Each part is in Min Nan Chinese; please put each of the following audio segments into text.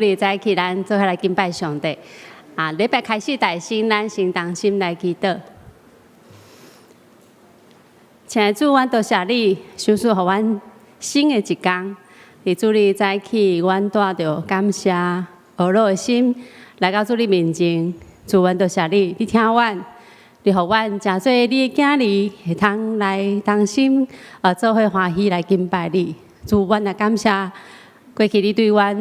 日早起，咱做伙來敬拜上帝。啊，禮拜開始大先，咱先同心來祈禱。親愛的主，阮多謝你，賞賜予阮新的一工。佇主日早起，阮帶著感謝、懊惱的心來到主你面前。主，阮多謝你，你聽阮，你予阮成做你的囝兒，會通來同心做伙歡喜來敬拜你。主，阮也感謝過去你對阮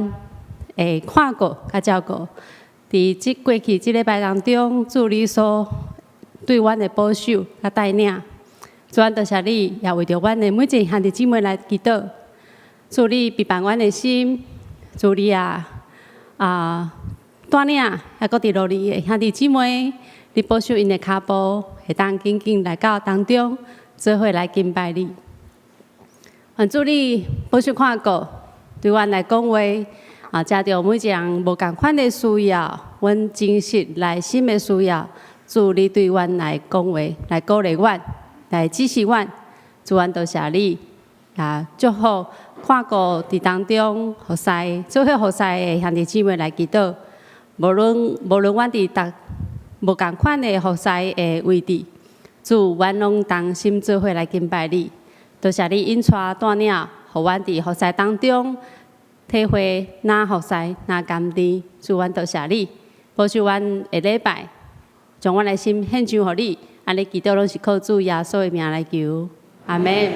的看顧佮照顧。佇這過去這禮拜當中，主你所對阮的保守佮帶領，主，阮多謝你，也為著阮的每一个兄弟姊妹來祈禱。主你備辦阮的心，主你啊帶領猶閣佇路裡的兄弟姊妹，你保守𪜶的跤步，會當緊緊來到當中，做伙來敬拜你。願主你保守看顧，對阮來講話。啊，藉著每一个人無仝款的需要，阮真實內心的需要，主你對阮來講話，來鼓勵阮，來指示阮。主，阮多謝你，也祝福看顧佇當中服侍，做伙服侍的兄弟姊妹來祈禱。無論阮佇逐無仝款的服侍的位置，主，阮攏同心做伙來敬拜你。多謝你引帶帶領，予阮佇服侍當中體會哪服侍哪甘甜。主，阮多謝你，保守阮下禮拜，將阮的心獻上予你。按呢祈禱攏是靠主耶穌的名來求，阿們。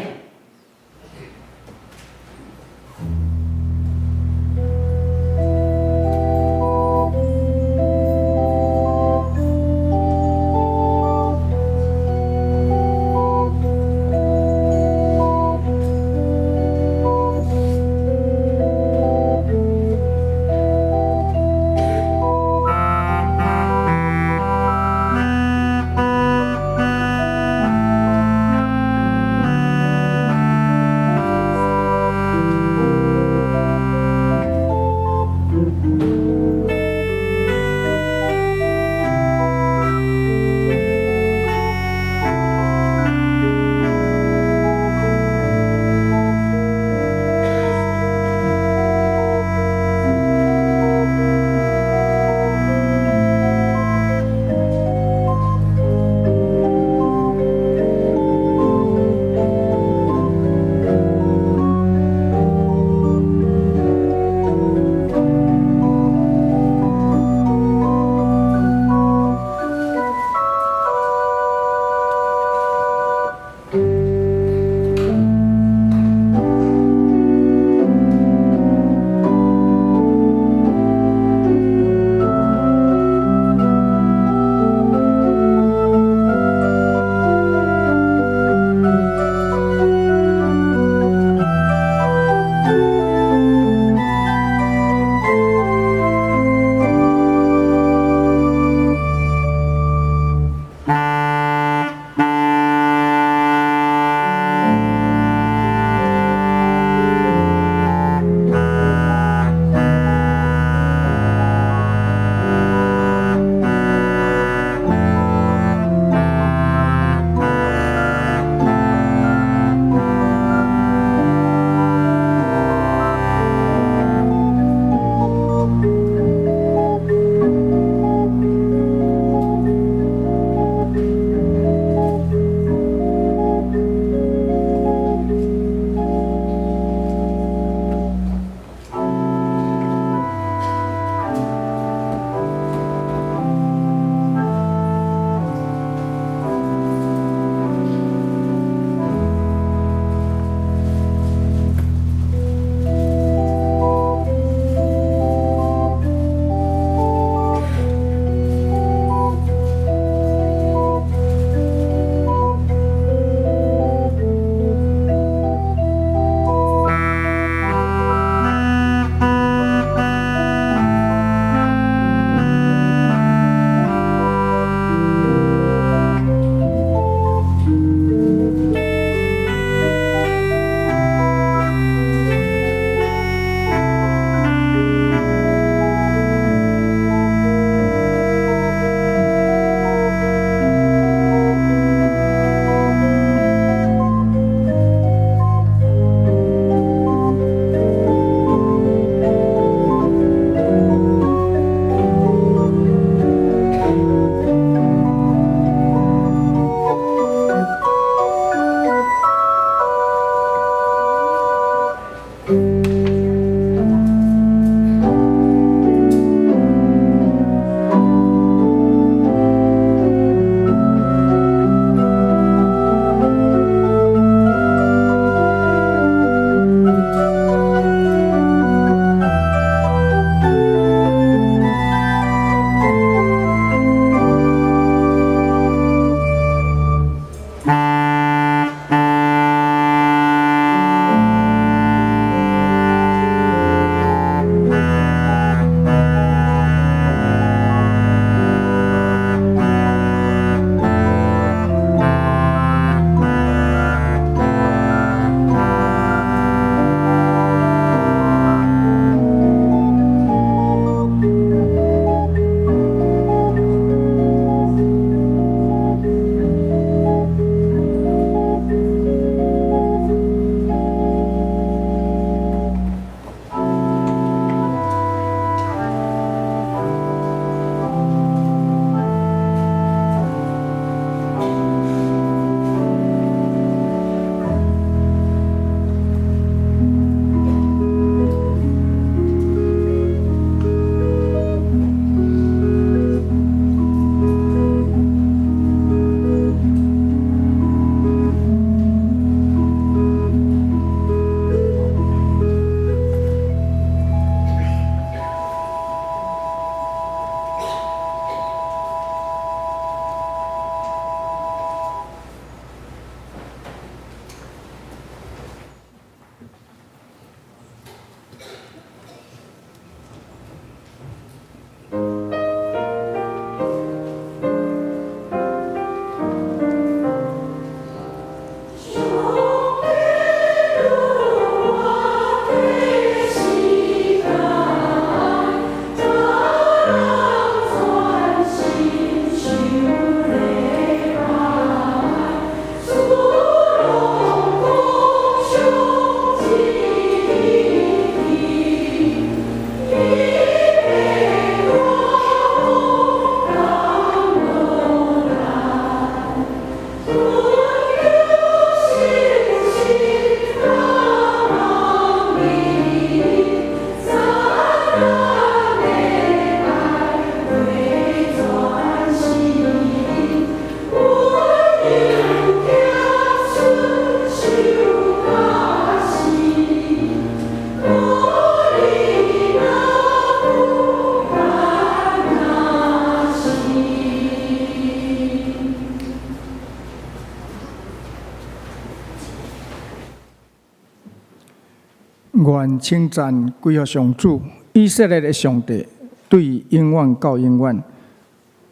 願稱讚歸予上主，以色列的上帝，對永遠到永遠。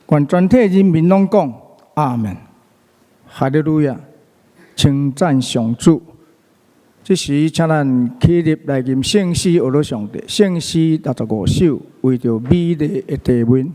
願全體人民攏講阿門。哈利路亞，稱讚上主。這時，請咱起立來吟聖詩，學樂上帝。聖詩65首，為著美麗的地面。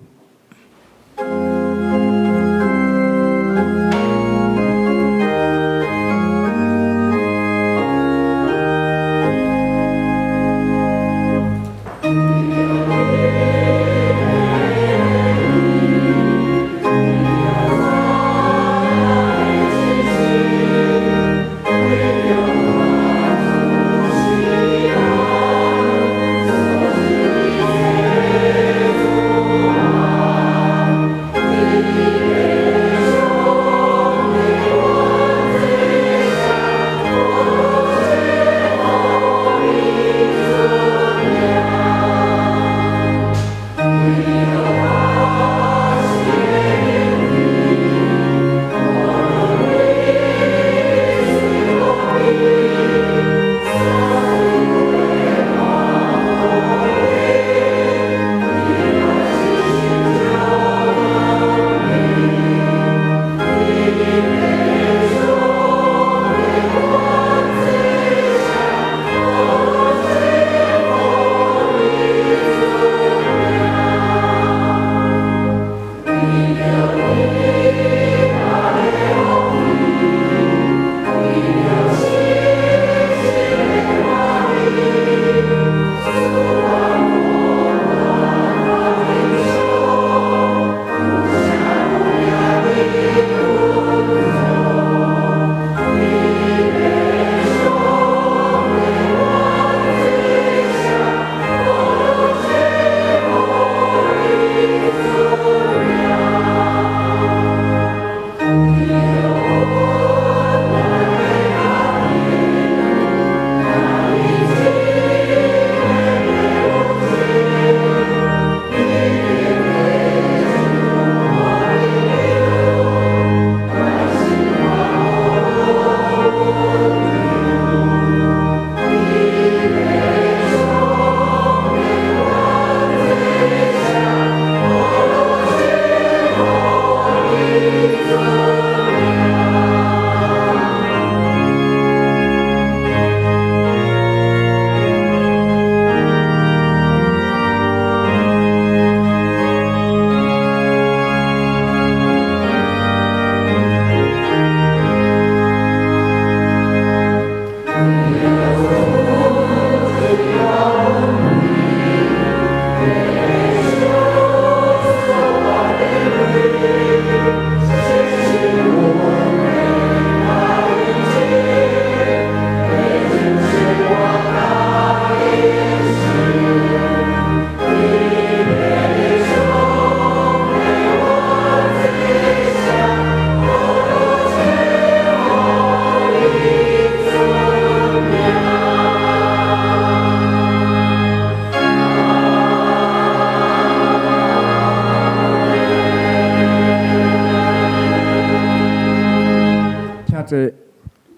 請坐。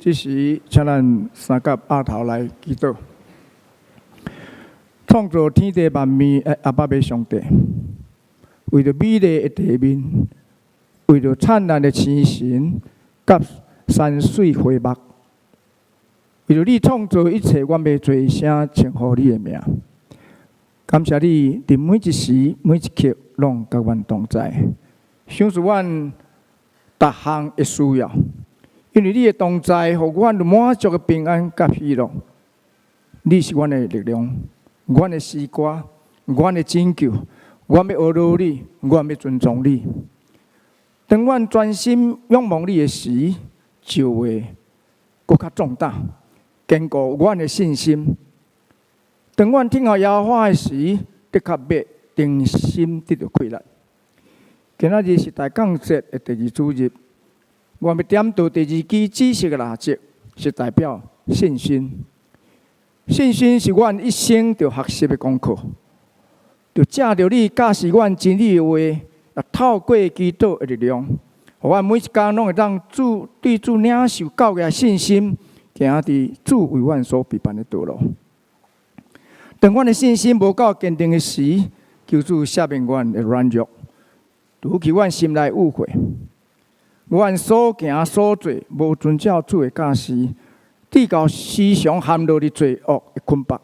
這時，請咱三佮阿頭來祈禱。創造天地萬物的阿爸母上帝，為著美麗的地面，為著燦爛的星辰，佮山水花木，為著你創造一切，阮欲齊聲稱呼你的名。感謝你，佇每一時每一刻，攏佮阮同在，賞賜阮逐項的需要。因為你的同在，予阮有滿足的平安佮喜樂。你是阮的力量，阮的詩歌，阮的拯救。阮欲學樂你，阮欲尊崇你。當阮專心仰望你的時，就會閣較壯膽，堅固阮的信心。當阮等候耶和華的時，的確欲重新得著氣力。今仔日是大降節的第二主日。我欲點著第二支紫色的蠟燭，是代表信心。信心是阮一生著學習的功課，著藉著你教示阮真理的話，也透過祈禱的力量，予阮每一工攏會當主對主領受教義的信心，行佇主為阮所備辦的道路。當阮的信心無夠堅定的時，求主赦免阮的軟弱，除去阮心內污穢。阮所行所做無遵照主的教示，致到時常陷落佇罪惡的捆縛，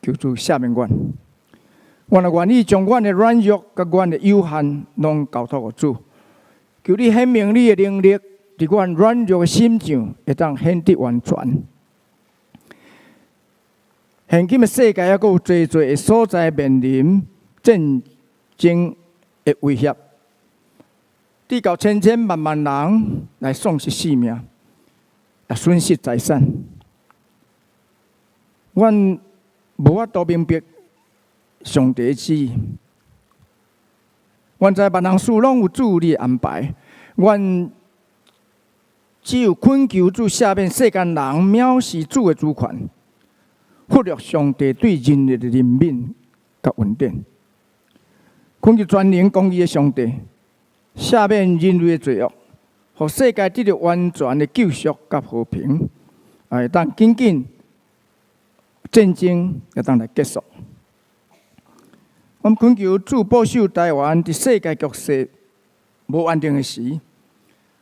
求主赦免阮。阮也願意將阮的軟弱佮阮的有限，攏交託予主。求你顯明你的能力，佇阮軟弱的心上，會當顯得完全。現今的世界猶閣有濟濟的所在面臨戰爭的威脅，致到千千萬萬人來喪失性命，也損失財產。阮無法度明白上帝旨意，阮知萬項事攏有主你的安排，阮只有懇求主赦免世間人藐視主的主權，忽略上帝對人類的憐憫佮恩典。懇求全能公義的上帝赦免人類的罪惡，予世界得著完全的救贖佮和平，會當緊緊戰爭會當來結束。阮懇求主保守台灣佇世界局勢無安定的時，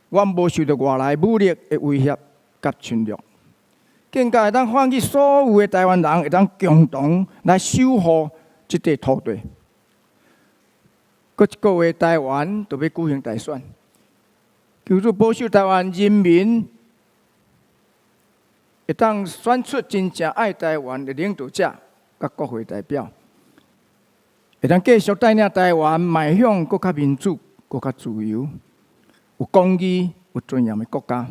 阮無受著外來武力的威脅佮侵略，更加會當喚起所有的台灣人會當共同來守護這塊土地。閣一個月，台灣就欲舉行大選，求主保守台灣人民會當選出真正愛台灣的領導者佮國會代表，會當繼續帶領台灣邁向閣較民主、閣較自由、有公義、有尊嚴的國家。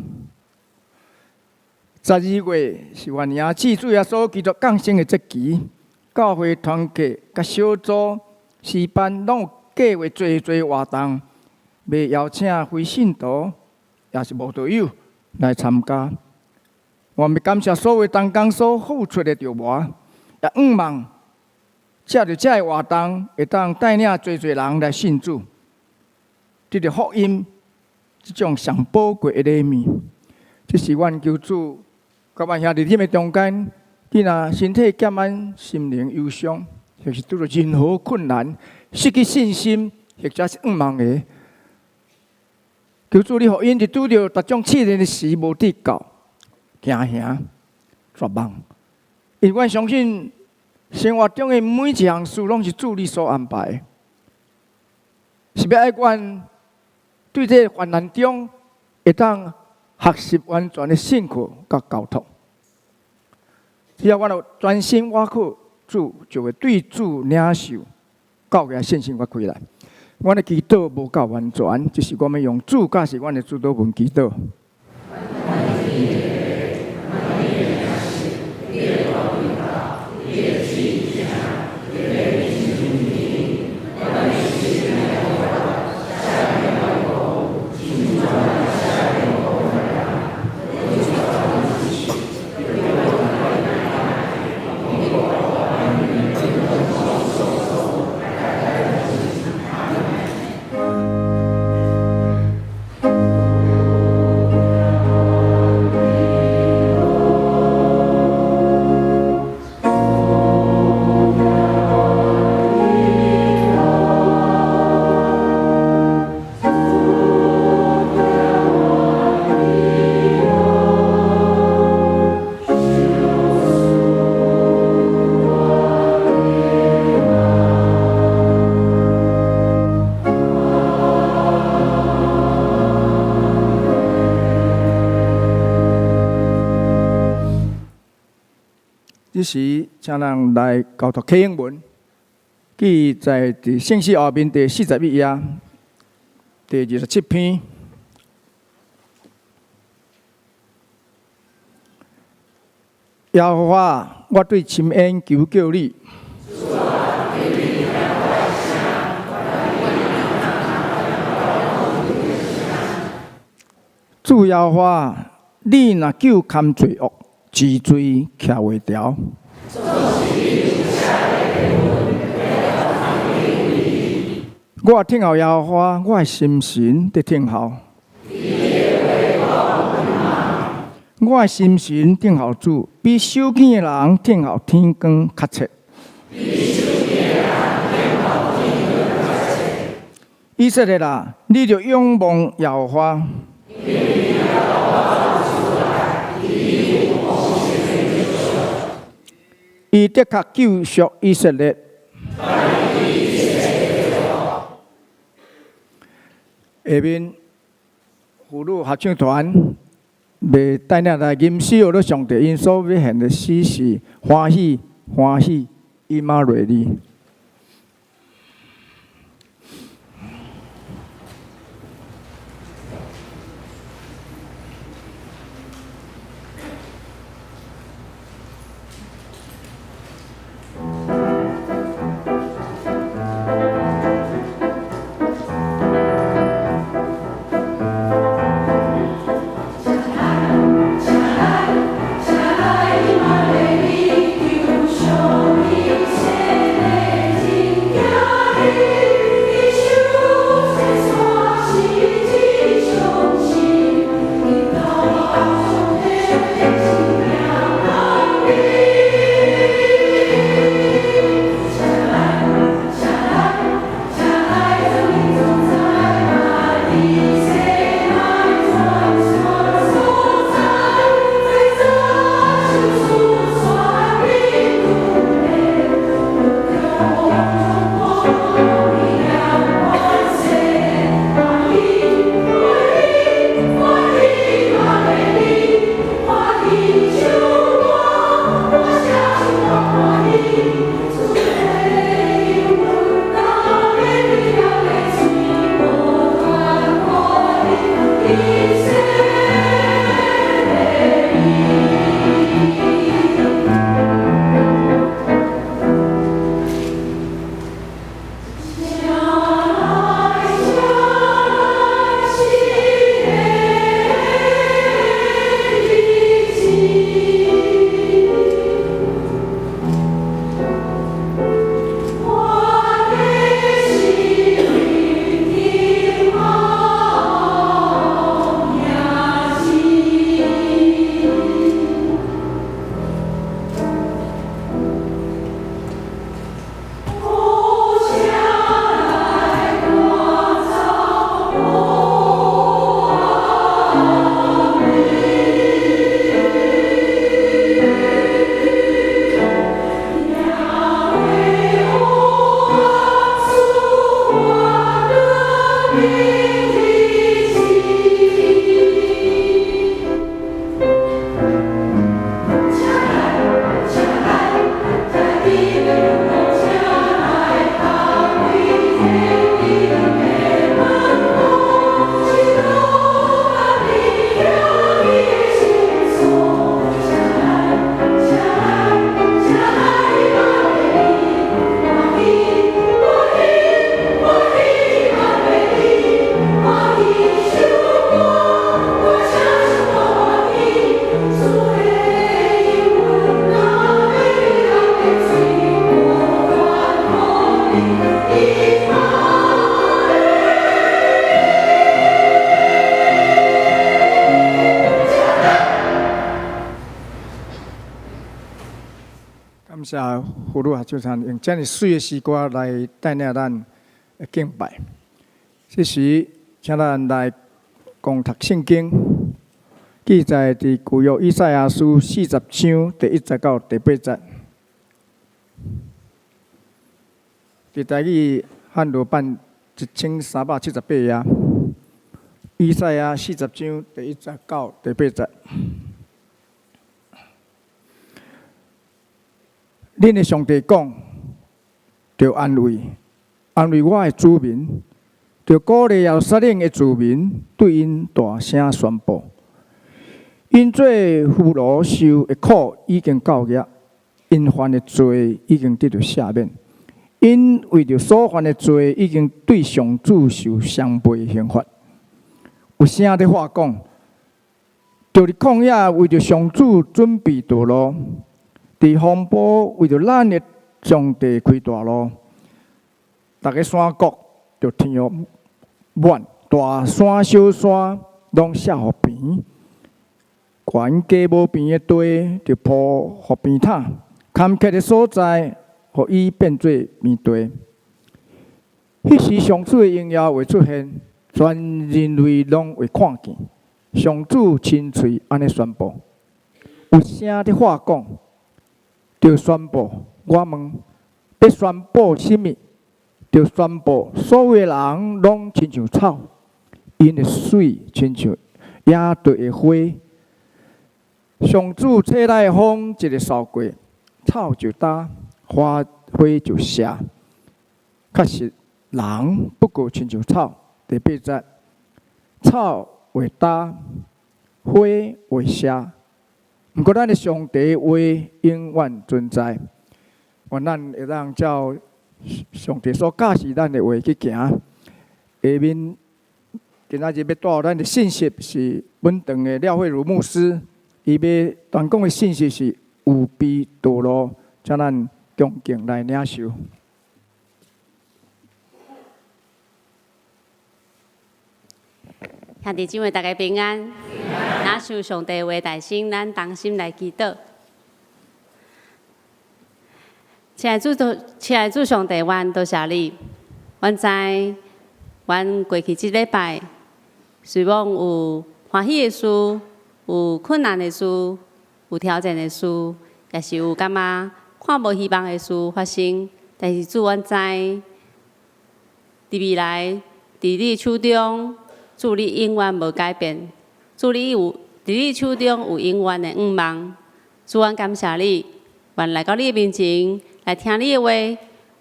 12月是阮領主主耶穌基督降生的節期，教會團契佮小組、詩班攏有計劃濟濟活動，欲邀請非信徒，抑是慕道友來參加。我欲感謝所有同工所付出的著磨，也向望藉著這个活動，會當帶領濟濟人來信主，得著福音這種上寶貴的禮物。這是阮求主，佮阮兄弟姊妹中間，你若身體減慢、心靈憂傷，或是拄著任何困難，失去信心，或者是向望的，求主你予𪜶佇拄著逐種試煉的時，無致到驚嚇、絕望。因為阮相信生活中的每一項事，攏是主你所安排，是欲愛阮對這個患難中，會當學習完全的信靠佮交託。只要阮有專心倚靠主，就會對主領受教會信心佮開來。阮的祈禱無夠完全，這是我們用主教示阮的主禱文祈禱。這時，請咱來交託啟應文，記載佇聖詩後面第41頁第27篇。耶和華，我對深淵求叫你。主耶和華，你若究堪罪惡，治罪徛袂牢。我等候耶和華，我的心神佇等候。我的心神等候主，比守更的人等候天光較切。以色列啊，你著仰望耶和華。伊的確救贖以色列。下面婦女合唱團欲帶領來吟詩學上帝，𪜶所欲獻的詩是歡喜歡喜以馬內利。感謝婦女合唱團用遮爾媠的詩歌來帶領咱敬拜。這時，請咱來共讀聖經，記載佇舊約以賽亞書40章第1節到第8節。佇台語漢羅版1378頁，以賽亞四十章第一節到第八節。恁的上帝講，著安慰，安慰我的子民，著鼓勵耶路撒冷的子民，對𪜶大聲宣布，𪜶做俘虜受的苦已經到結，𪜶犯的罪已經得著赦免，𪜶為著所犯的罪已經對上主受雙倍刑罰。有聲佇喊講，著佇曠野為著上主準備道路。佇荒坡為著咱的上帝開大路，逐个山谷就填予滿，大山小山攏卸予平，懸低無平的地就鋪予平坦，坎坷的所在予伊變做平地。彼時上主的榮耀會出現，全人類攏會看見。上主親喙按呢宣布，有聲佇喊講，著宣布。我問，欲宣布啥物？著宣布所有的人攏親像草，𪜶的媠親像野地的花。上主吹來的風一个掃過，草就焦，花就謝。確實，人不過親像草。第八節，草會焦，花會謝，毋過咱的上帝話永遠存在。願咱會當照上帝所教示咱的話去行。下面今仔日欲帶予咱的信息是本堂的廖慧如牧師，伊欲傳講的信息是預備道路，請咱恭敬來領受。兄弟姊妹，大家平安。領受上帝話，大聲，咱同心來祈禱。親愛主，親愛主上帝，阮多謝你。阮知，阮過去這禮拜，雖罔有歡喜的事，有困難的事，有挑戰的事，也是有感覺看無希望的事發生。但是主，阮知，佇未來，佇你手中，主你永遠無改變。主你有佇你手中有永遠的向望。主，阮感謝你，願來到你的面前來聽你的話，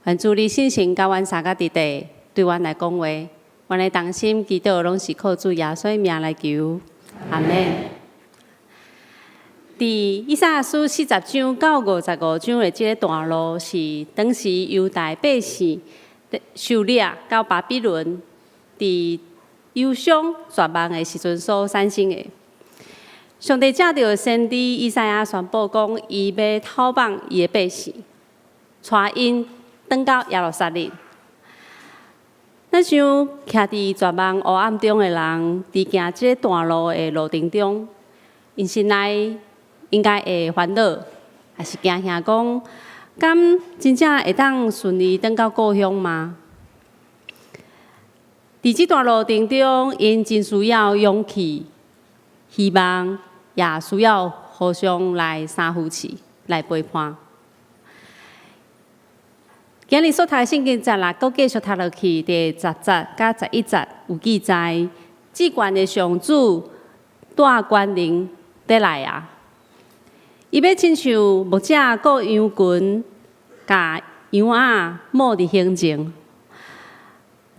願主你聖神佮阮三個弟弟對阮來講話，阮的同心祈禱攏是靠主耶穌的名來求，阿們。佇以賽亞書40章到55章的這个段落，是當時猶大百姓受掠到巴比倫，佇憂傷絕望的時陣所產生的。上帝藉著先知以賽亞宣布講，伊欲討放伊的百姓，帶𪜶轉到耶路撒冷。咱想徛佇絕望黑暗中的人，佇行這个段路的路程中，𪜶心內應該會煩惱，抑是驚嚇講，敢真正會當順利轉到故鄉嗎？佇這段路程中，𪜶真需要勇氣、希望，也需要互相來相扶持、來陪伴。今日所讀的聖經節啦，閣繼續讀落去，第10節佮11節有記載，至懸的上主帶權能佇來啊！伊欲親像牧者顧羊群，共羊仔紡佇胸前，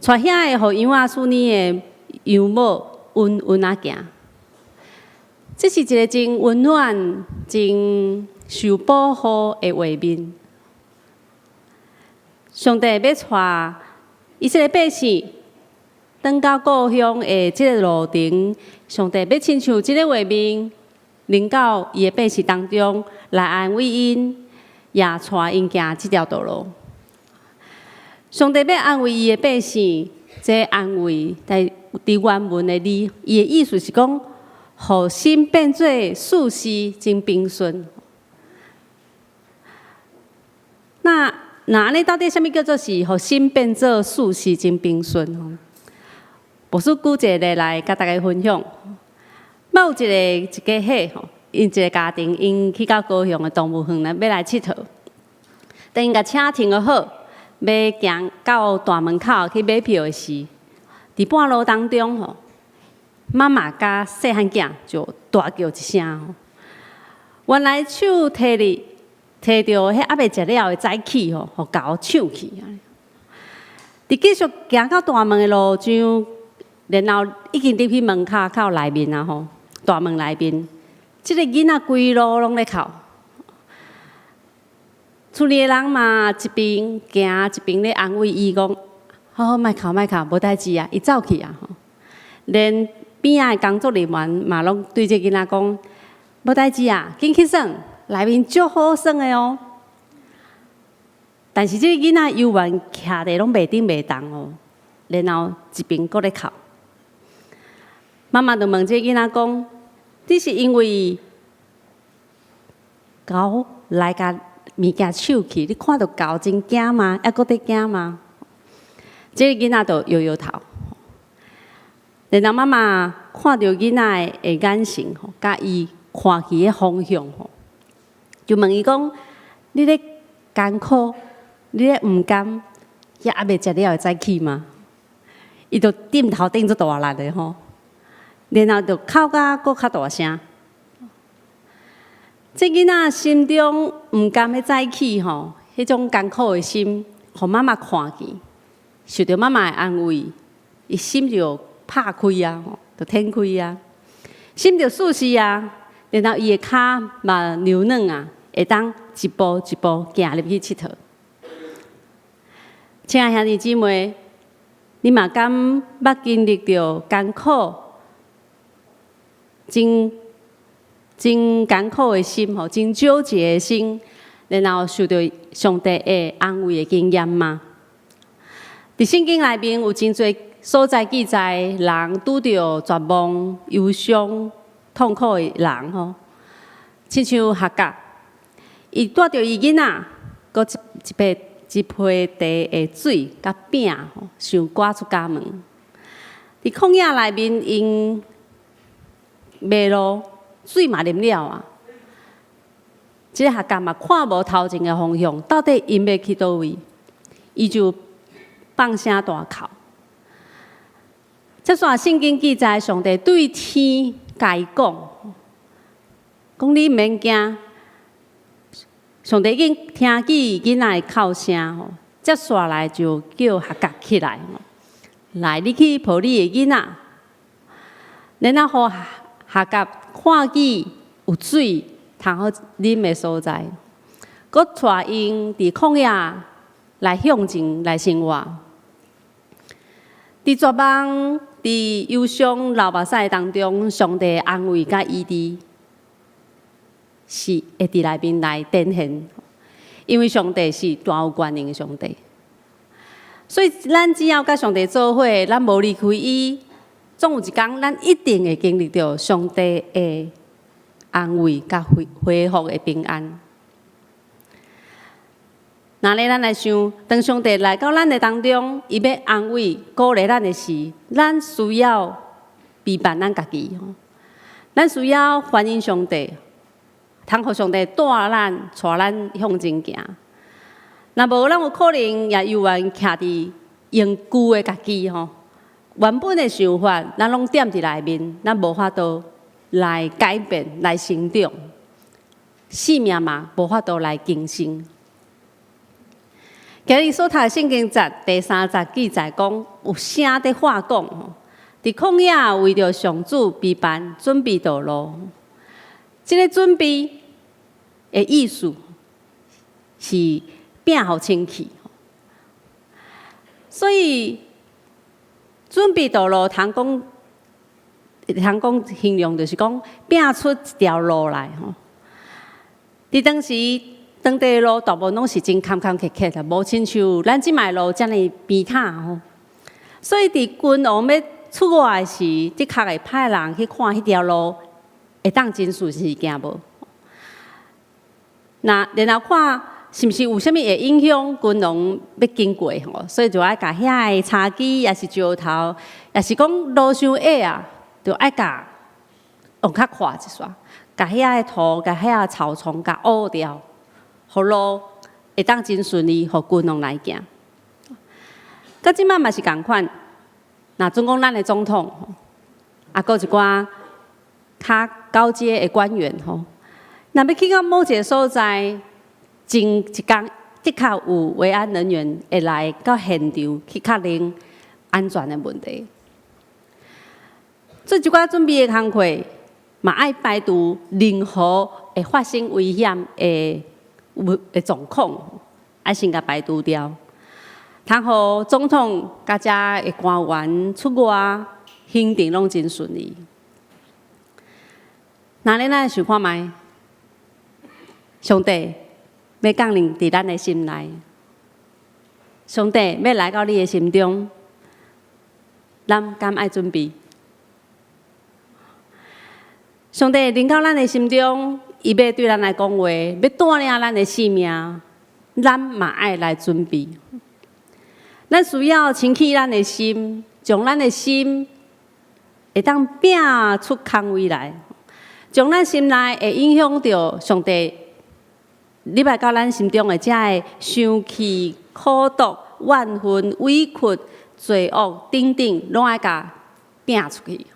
帶遐个予羊仔處理的羊母穩穩仔行。這是一个真溫暖、真受保護的畫面。上帝欲帶以色列百姓轉到故鄉的這个路程，上帝欲親像這个畫面，臨到伊的百姓當中來安慰𪜶，也帶𪜶行這條道路。上帝欲安慰伊的百姓，這安慰，但佇原文的字，伊的意思是講，予心變做舒適、真平順。那按呢到底啥物叫做是予心變做舒適、真平順？吼，牧師舉一個例來共大家分享。捌有一家伙吼，𪜶一个家庭，𪜶去到高雄的動物園來欲來𨑨迌。等𪜶共車停予好，欲行到大門口去買票的時，佇半路當中吼，媽媽佮細漢囝就大叫一聲吼。原來手提咧提著彼猶未食了的早起吼，予猴搶去啊！佇繼續行到大門的路上，然後已經入去門口口內面啊吼，大門內面，這个囡仔規路攏咧哭。厝裡的人嘛一邊行一邊咧安慰伊講：好好，莫哭莫哭，無代誌啊，伊走去啊吼。連邊仔的工作人員嘛攏對這个囡仔講：無代誌啊，緊去耍，內面足好耍的哦。但是這个囡仔猶原徛佇攏袂振袂動哦，然後一邊閣咧哭。媽媽就問這个囡仔講：你是因為猴來共物件搶去，你看著猴真驚嗎？猶閣佇驚嗎？這个囡仔就搖搖頭。然後媽媽看著囡仔的眼神吼，佮伊看去的方向吼，就問伊講：你咧艱苦，你咧毋甘，猶猶未食了會早起嗎？伊就點頭點足大力的吼，然後就哭甲閣較大聲。這囡仔心中毋甘欲早起吼，彼種艱苦的心，予媽媽看見，受著媽媽的安慰，伊心就拍開啊，就展開啊，心就舒適啊，然後伊的跤嘛柔軟啊，會當一步一步行入去𨑨迌。親愛兄弟姊妹，你嘛敢捌經歷著艱苦、真真艱苦的心吼，真糾結的心，然後受著上帝的安慰的經驗嗎？佇聖經內面有真濟所在記載，人拄著絕望、憂傷、痛苦的人吼，親像夏甲，伊帶著伊囡仔，閣一批茶的水佮餅吼，想趕出家門。佇曠野內面，𪜶迷路，水嘛啉了啊。這个夏甲嘛看無頭前的方向，到底𪜶欲去佗位？伊就放聲大哭。這煞聖經記載，上帝對天共伊講，講你毋免驚，上帝已經聽見囡仔的哭聲吼，接紲來就叫夏甲起來，來，你去抱你的囡仔，然後予夏甲看見有水通好啉的所在，閣帶𪜶佇曠野來向前來生活。佇絕望、佇憂傷、流目屎當中，上帝安慰佮醫治是會佇內面來展現，因為上帝是大有權能的上帝，所以咱只要佮上帝做伙，咱無離開伊，總有一工，咱一定會經歷著上帝的安慰佮恢復的平安。若咧，咱來想，當上帝來到咱的當中，伊欲安慰、鼓勵咱的時，咱需要備辦咱家己，咱需要歡迎上帝，通予上帝帶咱、帶咱向前行。若無，咱有可能也猶原徛佇用舊的家己吼，原本的想法，咱攏踮佇內面，咱無法度來改變、來成長，生命嘛無法度來更新。今日所讀的聖經節第三節記載講，有聲佇喊講，佇曠野為著上主備辦準備道路。這个準備的意思是餅予清氣，所以準備道路通講，通講形容就是講餅出一條路來吼。佇當時，當地的路大部分攏是真坎坎坷坷的，無親像咱這擺路遮爾平坦吼。所以佇君王欲出外時，的確會派人去看彼條路會當真順勢行無？那然後看是毋是有啥物會影響君王欲經過吼，所以就愛共遐个柴枝，抑是石頭，抑是講路傷矮啊，就愛共用較闊一撮，共遐个土、共遐个草叢共挖掉，予路會當真順利，予君王來行。佮這擺嘛是仝款，若準講咱的總統，啊，閣一寡較高階的官員吼，若欲去到某一个所在，前一工的確有維安人員會來到現場去確認安全的問題。做這寡準備的工課，嘛愛排除任何會發生危險的狀況，愛先共排除掉，通予總統佮遮的官員出外行程攏真順利。若咱來想看覓，上帝欲降臨佇咱的心內，上帝欲來到你的心中，咱敢愛準備？上帝臨到咱的心中，伊欲對咱來講話，欲帶領咱的性命，咱嘛愛來準備。咱需要清氣咱的心，將咱的心會當摒出空位來，將咱心內會影響著上帝入來到咱心中的這个生氣、苦毒、怨恨、委屈、罪惡等等，攏愛共摒出去。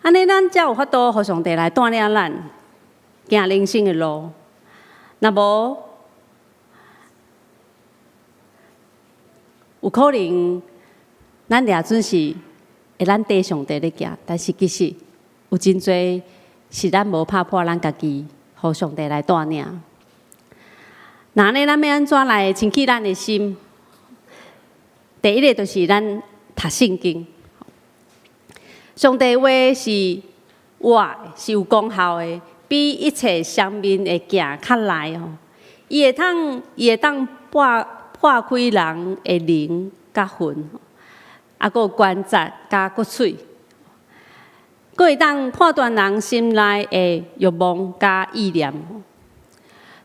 按呢，咱才有法度予上帝來帶領咱行人生的路。若無，有可能咱掠準是會咱綴上帝咧行，但是其實有真濟是咱無拍破咱家己，予上帝來帶領。那按呢，咱欲按怎來清氣咱的心？第一个就是咱讀聖經。上帝話是活的，是有功效的，比一切雙面的劍較利吼。伊會當破開人的靈佮魂，啊，閣有關節佮骨髓，閣會當判斷人心內的欲望佮意念。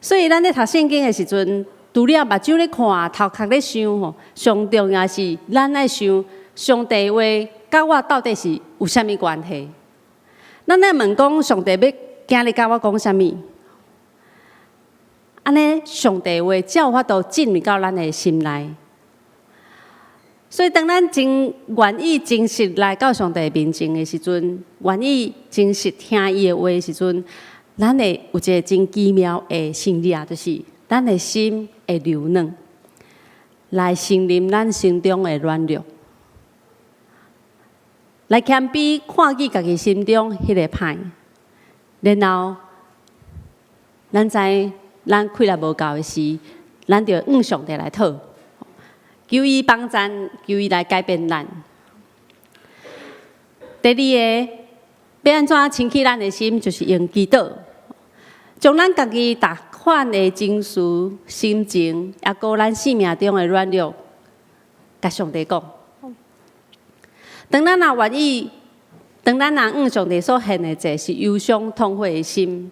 所以咱咧讀聖經的時陣，除了目睭咧看、頭殼咧想吼，上重要是咱愛想上帝話佮我到底是有啥物關係？咱愛問講上帝欲今日佮我講啥物？按呢，上帝話才有法度進入到咱的心內。所以，當咱真願意真實來到上帝面前的時陣，願意真實聽伊的話的時陣，咱會有一個真奇妙的神跡，就是咱的心會柔軟，來承認咱心中的軟弱，來謙卑看見家己心中彼个歹，然後咱知咱氣力無夠的時，咱就向上帝來討，求伊幫贊，求伊來改變咱。第二个，欲按怎清氣咱的心，就是用祈禱，將咱家己逐款的情緒、心情，抑閣咱生命中的軟弱，共上帝講。當咱若願意，當咱若向上帝所獻的祭是憂傷痛悔的心，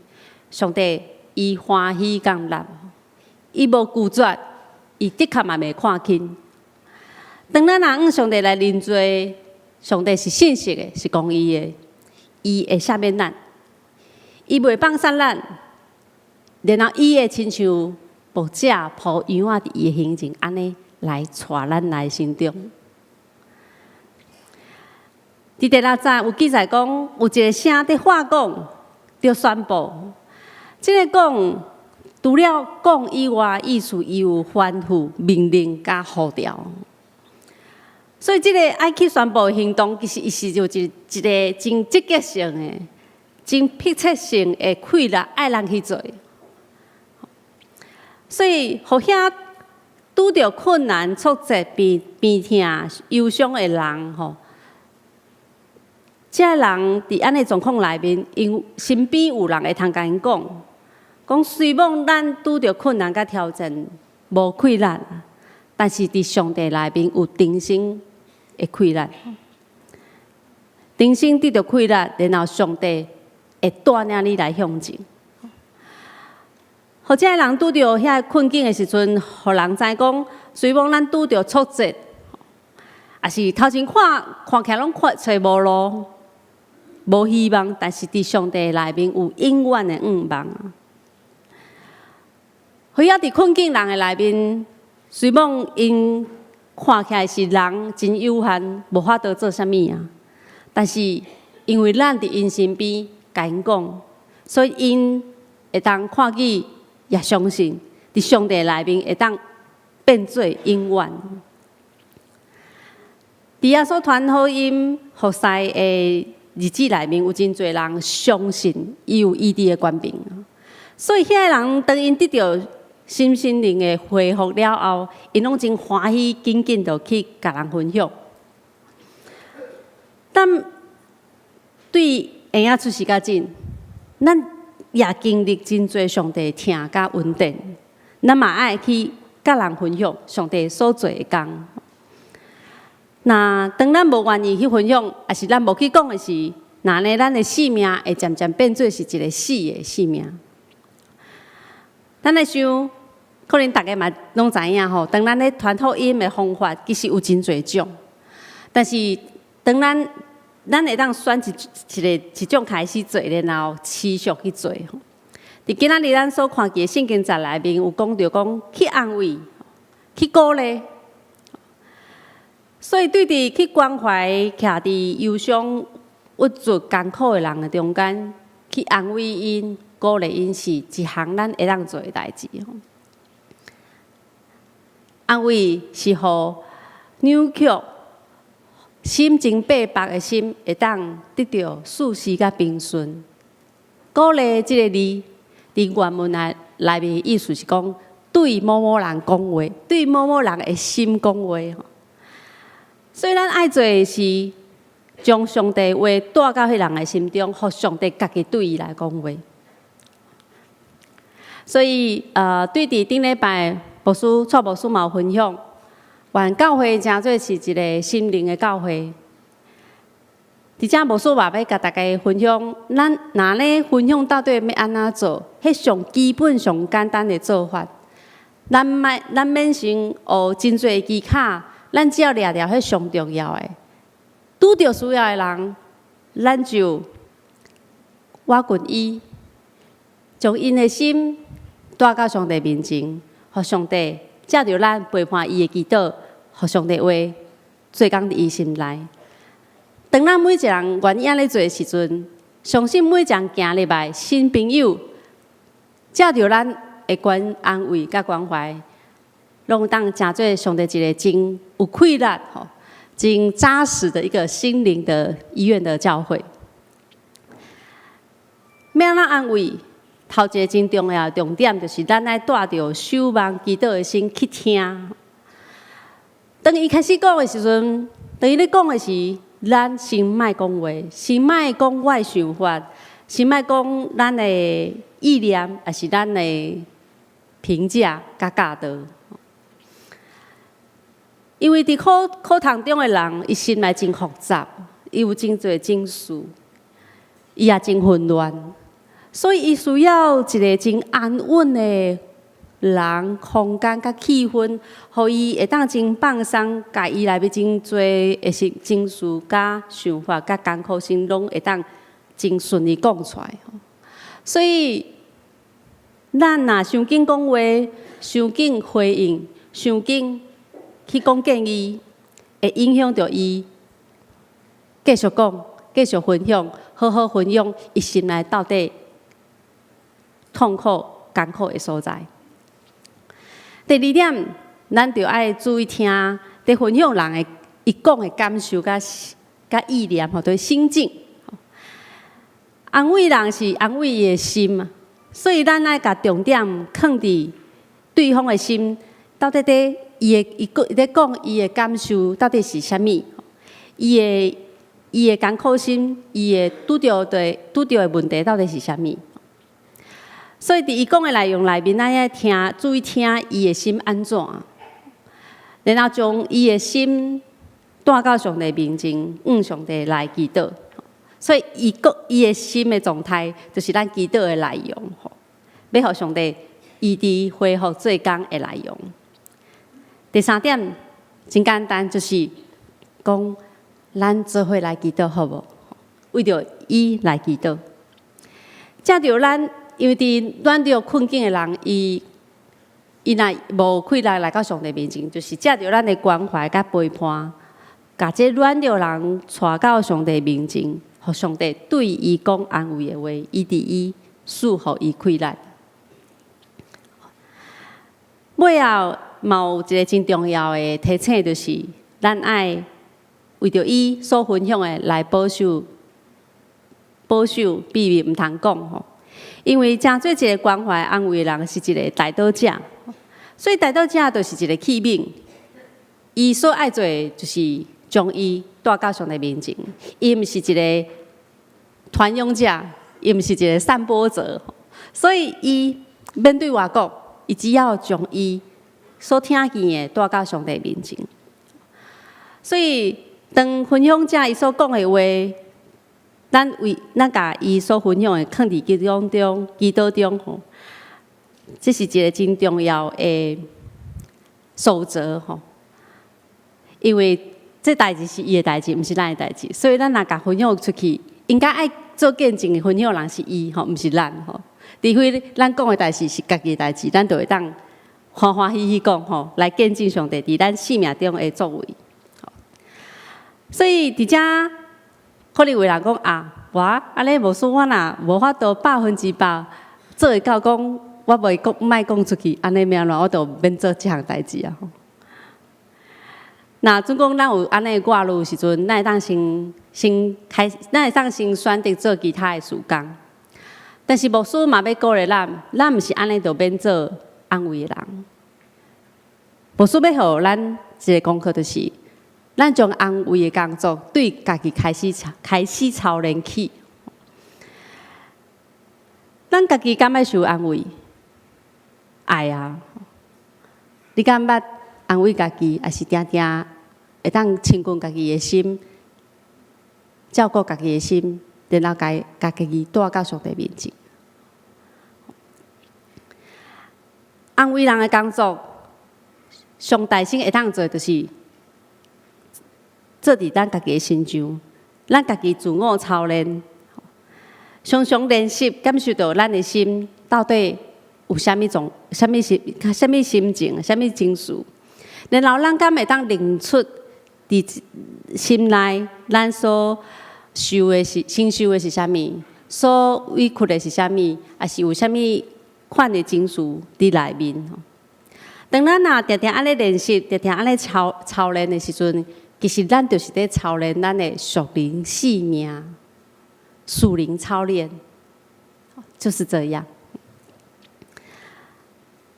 上帝伊歡喜降納，伊無拒絕，伊的確嘛袂看輕。當咱若向上帝來認罪，上帝是信實的，是公義的，伊會赦免咱，伊袂放殺咱，然後伊會親像牧者抱羊仔佇伊的胸前，按呢來帶咱來成長。佇第六節有記載講，有一个聲佇發講，著宣布。這个講除了講以外，意思伊有吩咐、命令佮呼召。所以，這个愛去宣布的行動，其實伊是有一个真積極性的、真迫切性的氣力，愛人去做。所以，予遐拄著困難、挫折、病病痛、憂傷的人，吼。這个人佇按呢狀況內面，𪜶身邊有人會通共𪜶講，講雖罔咱拄著困難佮挑戰，無氣力，但是佇上帝內面有重生的氣力，重生得著氣力，然後上帝會帶領你來向前。予這个人拄著遐困境的時陣，予人知講，雖罔咱拄著挫折，抑是頭前看看起來攏看揣無路，無希望，但是佇上帝內面有永遠的向望。予遐佇困境人的內面，雖罔𪜶看起來是人真有限，無法度做啥物啊，但是因為咱佇𪜶身邊共𪜶講，所以𪜶會當看見，也相信佇上帝內面會當變做永遠。佇耶穌傳福音服侍的日子內面，有真濟人相信伊有醫治的權柄，所以遐个人當𪜶得著身心靈的恢復了後，𪜶攏真歡喜，緊緊就去共人分享。但對嬰仔出世到今，咱也經歷真濟上帝疼佮恩典，咱嘛愛去佮人分享上帝所做的工。若當咱無願意去分享，抑是咱無去講的時，若呢，咱的性命會漸漸變做是一个死的性命。咱來想，可能逐家嘛攏知影吼，當咱咧傳福音的方法，其實有真濟種。但是當咱會當選一種開始做，然後持續去做。佇今仔日咱所看見的聖經節內面有講著講去安慰、去鼓勵。所以對佇去關懷徛佇憂傷、鬱卒、艱苦的人的中間，去安慰𪜶、鼓勵𪜶，是一項咱會當做的代誌。安慰是予扭曲、心情八百的心會當得著舒適佮平順。鼓勵這个字，佇原文內面意思是講對某某人講話，對某某人的心講話。所以咱愛做的是將上帝話帶到彼人的心中，予上帝家己對伊來講話。所以，對佇頂禮拜牧師蔡牧師嘛有分享，願教會成做是一个心靈的教會。佇遮牧師嘛欲共大家分享，咱若咧分享到底欲按怎做？彼上基本、上簡單的做法。咱免先學真濟技巧，咱只要掠著彼上重要的，拄著需要的人，咱就倚近伊，將𪜶的心帶到上帝面前，予上帝藉著咱陪伴伊的祈禱，予上帝話做工佇伊心內。當咱每一个人願意按呢做的時陣，相信每一个人行入來新朋友，藉著咱的關安慰佮關懷，攏會當成做上帝一个真有氣力吼、真紮實的一個心靈的醫院的教會。欲按怎安慰？頭一个真重要的重點，就是咱愛帶著守望祈禱的心去聽。當伊開始講的時陣，當伊咧講的時，咱先莫講話，先莫講我的想法，先莫講咱的意念，抑是咱的評價佮教導。因為佇苦痛中的人，伊心內真複雜，伊有真濟情緒，伊也真混亂，所以伊需要一个真安穩的人、空間佮氣氛，予伊會當真放鬆，共伊內面真濟的是情緒、佮想法、佮艱苦心，攏會當真順利講出來。所以，咱若傷緊講話，傷緊回應，傷緊去講建議，會影響著伊繼續講、繼續分享、好好分享伊心內到底痛苦、艱苦的所在。第二點，咱著愛注意聽，佇分享人的伊講的感受佮意念吼，就是心境。安慰人是安慰伊的心嘛，所以咱愛共重點囥佇對方的心，到底佇伊的伊講伊咧講伊的感受到底是啥物？伊的艱苦心，伊的拄著的問題到底是啥物？所以佇伊講的內容內面，咱愛聽，注意聽伊的心按怎，然後將伊的心帶到上帝面前，向上帝來祈禱。所以伊講伊的心的狀態，就是咱祈禱的內容，吼，欲予上帝醫治恢復做工的內容。第三點真簡單，就是講咱做伙來祈禱好無？為著伊來祈禱，藉著咱，因為佇軟弱困境的人，伊若無氣力來到上帝面前，就是藉著咱的關懷佮陪伴，共這軟弱人帶到上帝面前，予上帝對伊講安慰的話，醫治伊，賜予伊氣力。尾後嘛有一个真重要的提醒，就是咱愛為著伊所分享的來保守秘密，毋通講吼。因為成做一个關懷安慰的人是一个代禱者，所以代禱者就是一个器皿，伊所愛做的就是將伊帶到上帝面前。伊毋是一个傳揚者，伊毋是一个散播者，所以伊免對外講，伊只要將伊所聽見的帶到上帝面前。所以當分享者伊所講的話，咱為咱共伊所分享的，囥佇祈禱中，祈禱中吼，這是一个真重要的守則吼。因為這代誌是伊的代誌，毋是咱的代誌，所以咱若共分享出去，應該愛做見證的分享人是伊吼，毋是咱吼。除非咱講的代誌是家己的代誌，咱就會當歡歡喜喜講吼，來見證上帝佇咱生命中的作為。所以佇遮可能有人講啊，我按呢牧師我若無法度100%做會到講，我袂講莫講出去，按呢欲按怎，我就免做這項代誌啊。若準講咱有按呢掛慮時陣，咱會當先先開，咱會當先選擇做其他的事工。但是牧師嘛欲鼓勵咱，咱毋是按呢就免做安慰的人。牧師欲予咱一个功課，就是咱將安慰的工作對家己開始開始操練起。咱家己敢愛受安慰？愛啊！你敢捌安慰家己，抑是定定會當親近家己的心，照顧家己的心，然後共家己帶到上帝面前。安慰人的工作，上大先會當做，就是做佇咱家己的身上，咱家己自我操練，常常練習感受著咱的心到底有啥物狀、啥物心、啥物心情、啥物情緒，然後咱敢會當認出佇心內咱所受的是承受的是啥物，所委屈的是啥物，抑是有啥物款的情緒佇內面。當咱若定定按呢練習，定定按呢操操練的時陣，其實咱就是佇操練咱的屬靈性命，屬靈操練，就是這樣。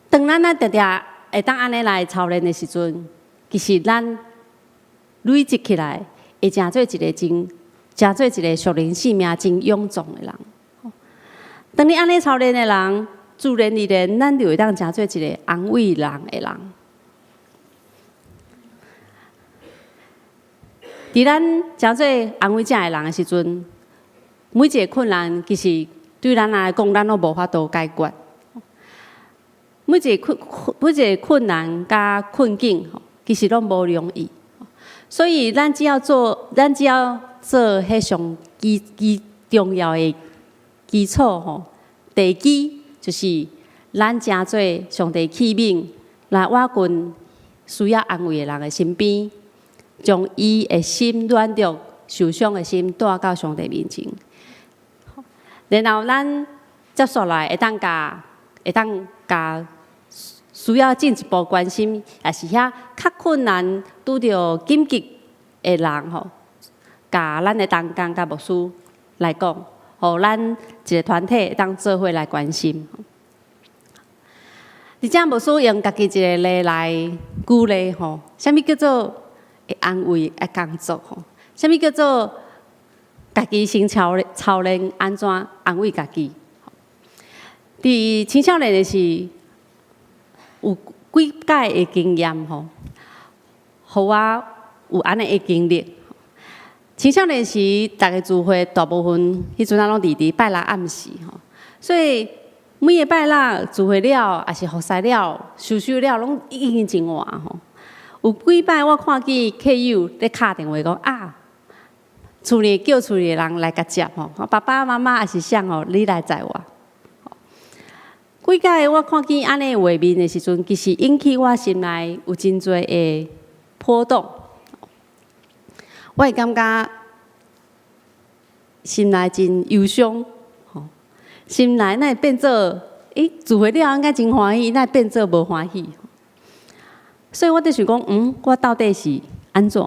當咱若定定會當按呢來操練的時陣，其實咱累積起來，會成做一个真，成做一个屬靈性命真勇壯的人。當你按呢操練的人，自然而然，咱就會當成做一个安慰人的人。佇咱成做安慰者的人的時陣，每一个困難其實對咱來講，咱攏無法度解決。每一个困難佮困境，其實攏無容易。所以，咱只要做彼上基基重要的基礎吼，地基就是咱成做上帝器皿，來倚近需要安慰的人的身邊，將伊的心軟弱、受傷的心帶到上帝面前。然後咱接紲來會當共需要進一步關心，抑是遐較困難、拄著緊急的人吼，共咱的同工佮牧師來講，予咱一个團體會當做伙來關心。而且牧師用家己一个例來舉例吼，啥物叫做會安慰的工作吼？啥物叫做家己先操操練按怎安慰家己？佇青少年的時，有幾擺的經驗吼，予我有按呢的經歷。青少年時，逐个聚會大部分彼陣仔攏佇佇拜六暗時吼，所以每个拜六聚會了，抑是服侍了、收收了，攏已經真晏吼。有幾擺我看見客友咧敲電話講啊，厝裡叫厝裡的人來共接吼，爸爸媽媽抑是誰吼，你來載我。幾擺我看見按呢畫面的時陣，其實引起我心內有真濟的波動。我會感覺心內真憂傷，吼，心內哪會變做，欸，聚會了應該真歡喜，哪會變做無歡喜？所以我佇想講，我到底是按怎？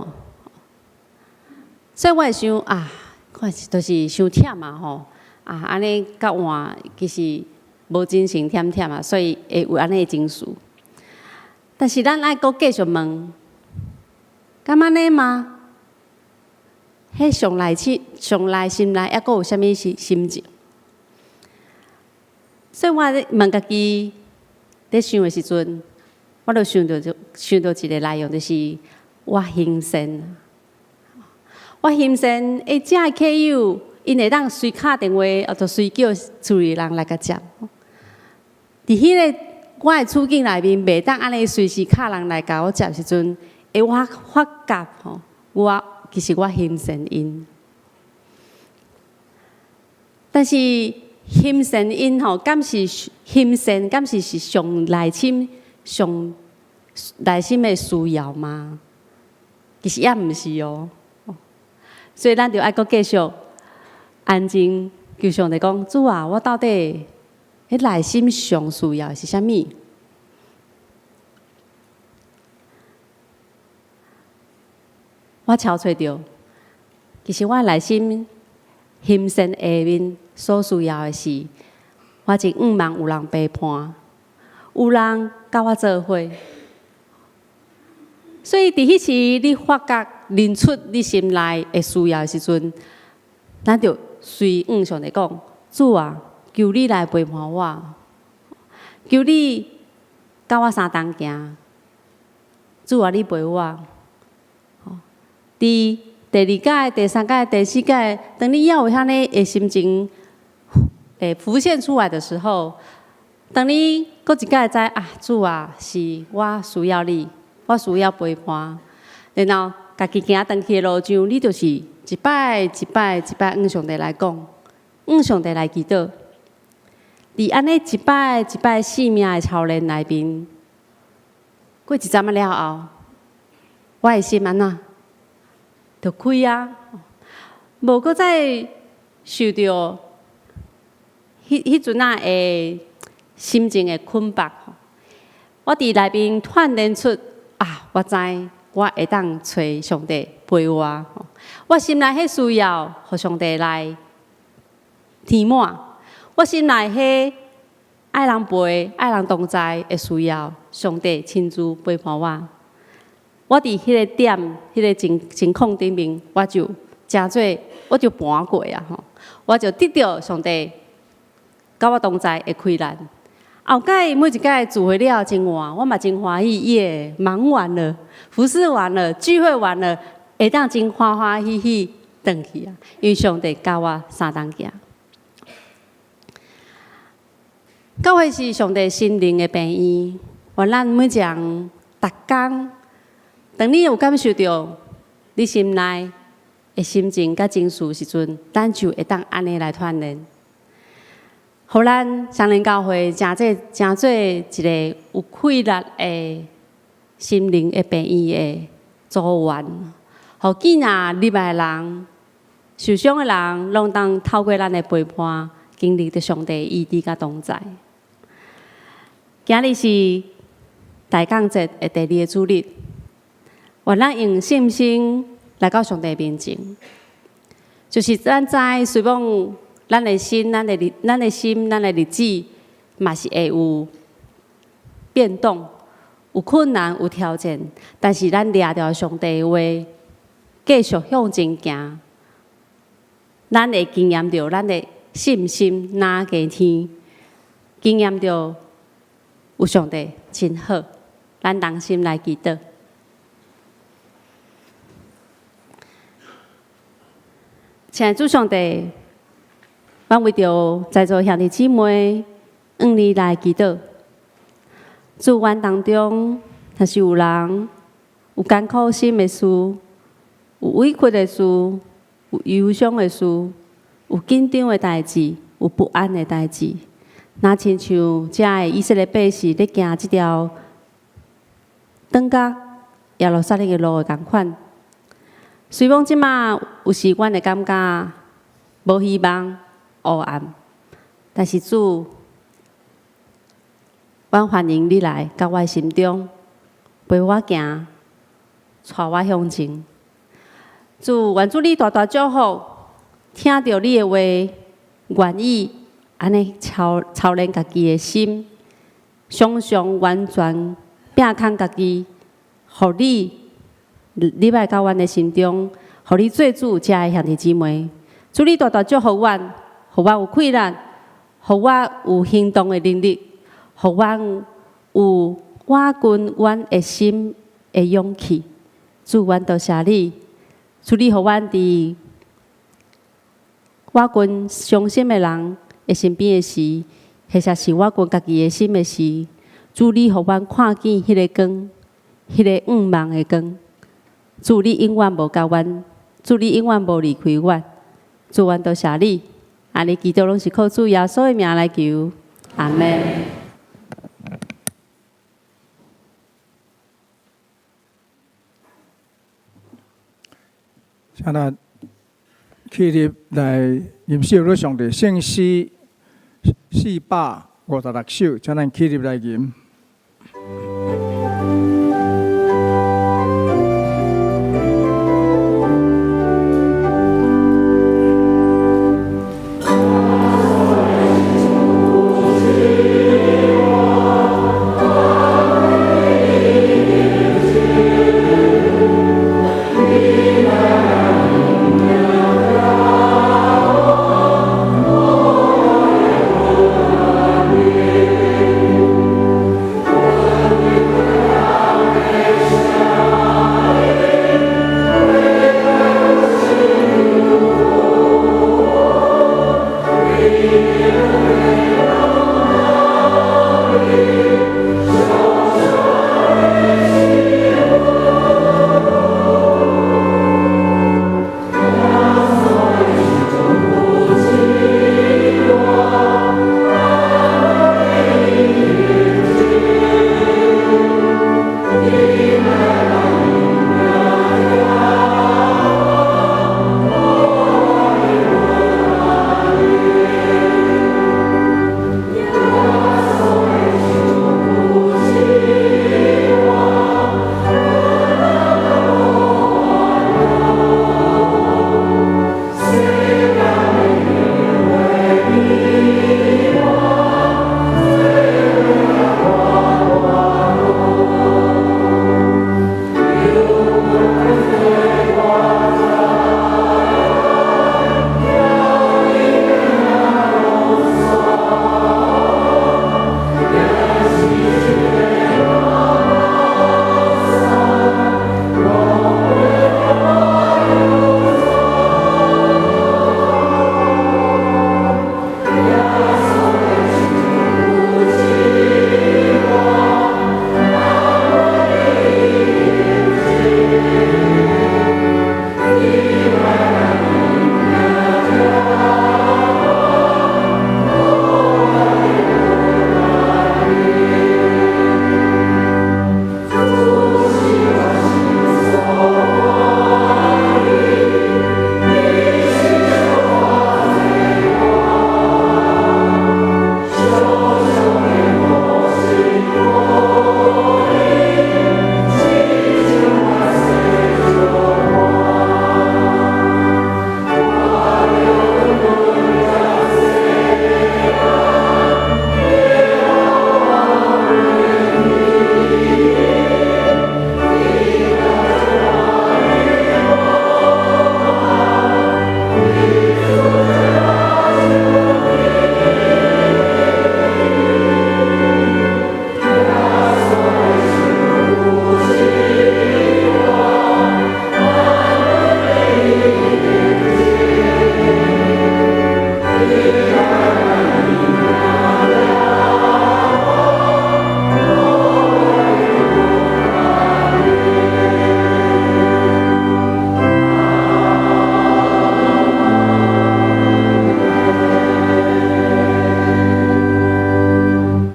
所以我會想啊，看是就是傷忝啊吼，啊，按呢較晚其實無精神忝忝啊，所以會有按呢的情緒。但是咱愛閣繼續問，敢按呢嗎？彼上內心、上內心內猶閣有啥物心心情？所以我咧問家己，咧想的時陣，我就想著就想著一个內容，就是我行善。我行善，欸，這个客友 𪜶會當隨敲電話，或者隨叫厝裡人來共接。佇彼個我的處境內面，袂當按呢隨時敲人來共我接時陣，會我發覺吼，我其實我欣羨𪜶。但是欣羨𪜶吼，敢是欣羨，敢是是上內心上內心的需要嗎？其實也毋是哦。所以咱就愛閣繼續安靜，求上帝講：主啊，我到底彼內心上需要的是啥物？我敲揣著，其實我內心欣羨下面所需要的是，我真向望有人陪伴，有人佮我做伙。所以佇彼時，你發覺認出你心內的需要的時陣，咱就隨向上帝講：主啊，求你來陪伴我，求你佮我相同行。主啊，你陪我。佇第二擺、第三擺、第四擺，當你猶有遐呢的心情會浮現出來的時候，當你閣一擺知啊，主啊，是我需要你，我需要陪伴，然後家己行轉去的路上，你就是一擺一擺一擺向上帝來講，向上帝來祈禱。佇按呢一擺一擺生命的操練內面，過一陣仔了後，我的心按怎？就開啊，無閣再受著彼彼陣仔的心情的捆縛。我佇內面鍛鍊出啊，我知我會當揣上帝陪我。我心內彼需要，予上帝來填滿。我心內彼愛人陪、愛人同在的需要，上帝親自陪伴我。我佇彼個點、彼個情情況頂面，我就誠做，我就盤過啊吼，我就得著上帝佮我同在的氣力。後蓋每一擺聚會了真晏，我嘛真歡喜耶！忙完了，服侍完了，聚會完了，會當真歡歡喜喜轉去啊！因為上帝佮我相同行。教會是上帝心靈的病院，願咱每一個人逐工。當你有感受著你心內的心情佮情緒時陣，咱就會當按呢來鍛鍊，予咱雙連教會成做成做一個有氣力的心靈的病院的組員，予見若入來的人、受傷的人，攏當透過咱的陪伴，經歷著上帝醫治佮同在。今日是大降節的第二個主日。願咱用信心來到上帝面前，就是咱知，雖罔咱的心、咱的日、咱的心、咱的日子，嘛是會有變動、有困難、有挑戰，但是咱掠著上帝的話，繼續向前行，咱會經驗著咱的信心若加添，經驗著有上帝真好，咱同心來祈禱。親愛的主上帝，阮為著在座兄弟姊妹，向你來祈禱。主，阮當中，若是有人有艱苦心的事，有委屈的事，有憂傷的事，有緊張的代誌，有不安的代誌，若親像遮的以色列百姓咧行這條轉到耶路撒冷的路的仝款。雖罔這馬有時，阮會感覺無希望、烏暗，但是主，阮歡迎你來到我心中，陪我行，帶我向前。主，願主你大大祝福，聽著你的話，願意按呢操操練家己的心，常常完全摒空家己，予你。入來到阮的心中，予你做主，遮的兄弟姊妹，主你大大祝福阮，予阮有氣力，予我有行動的能力，予阮有倚近阮的心的勇氣。主，阮多謝你，主你予阮佇倚近傷心的人的身邊的時，或者是倚近家己的心的時，主你予阮看見彼个光，彼个向望的光。主你永遠無共阮，主你永遠無離開阮。主，阮多謝你，按呢祈禱攏是靠主耶穌的名來求，阿們。請咱起立來吟詩歌上帝聖詩456首，請咱起立來吟。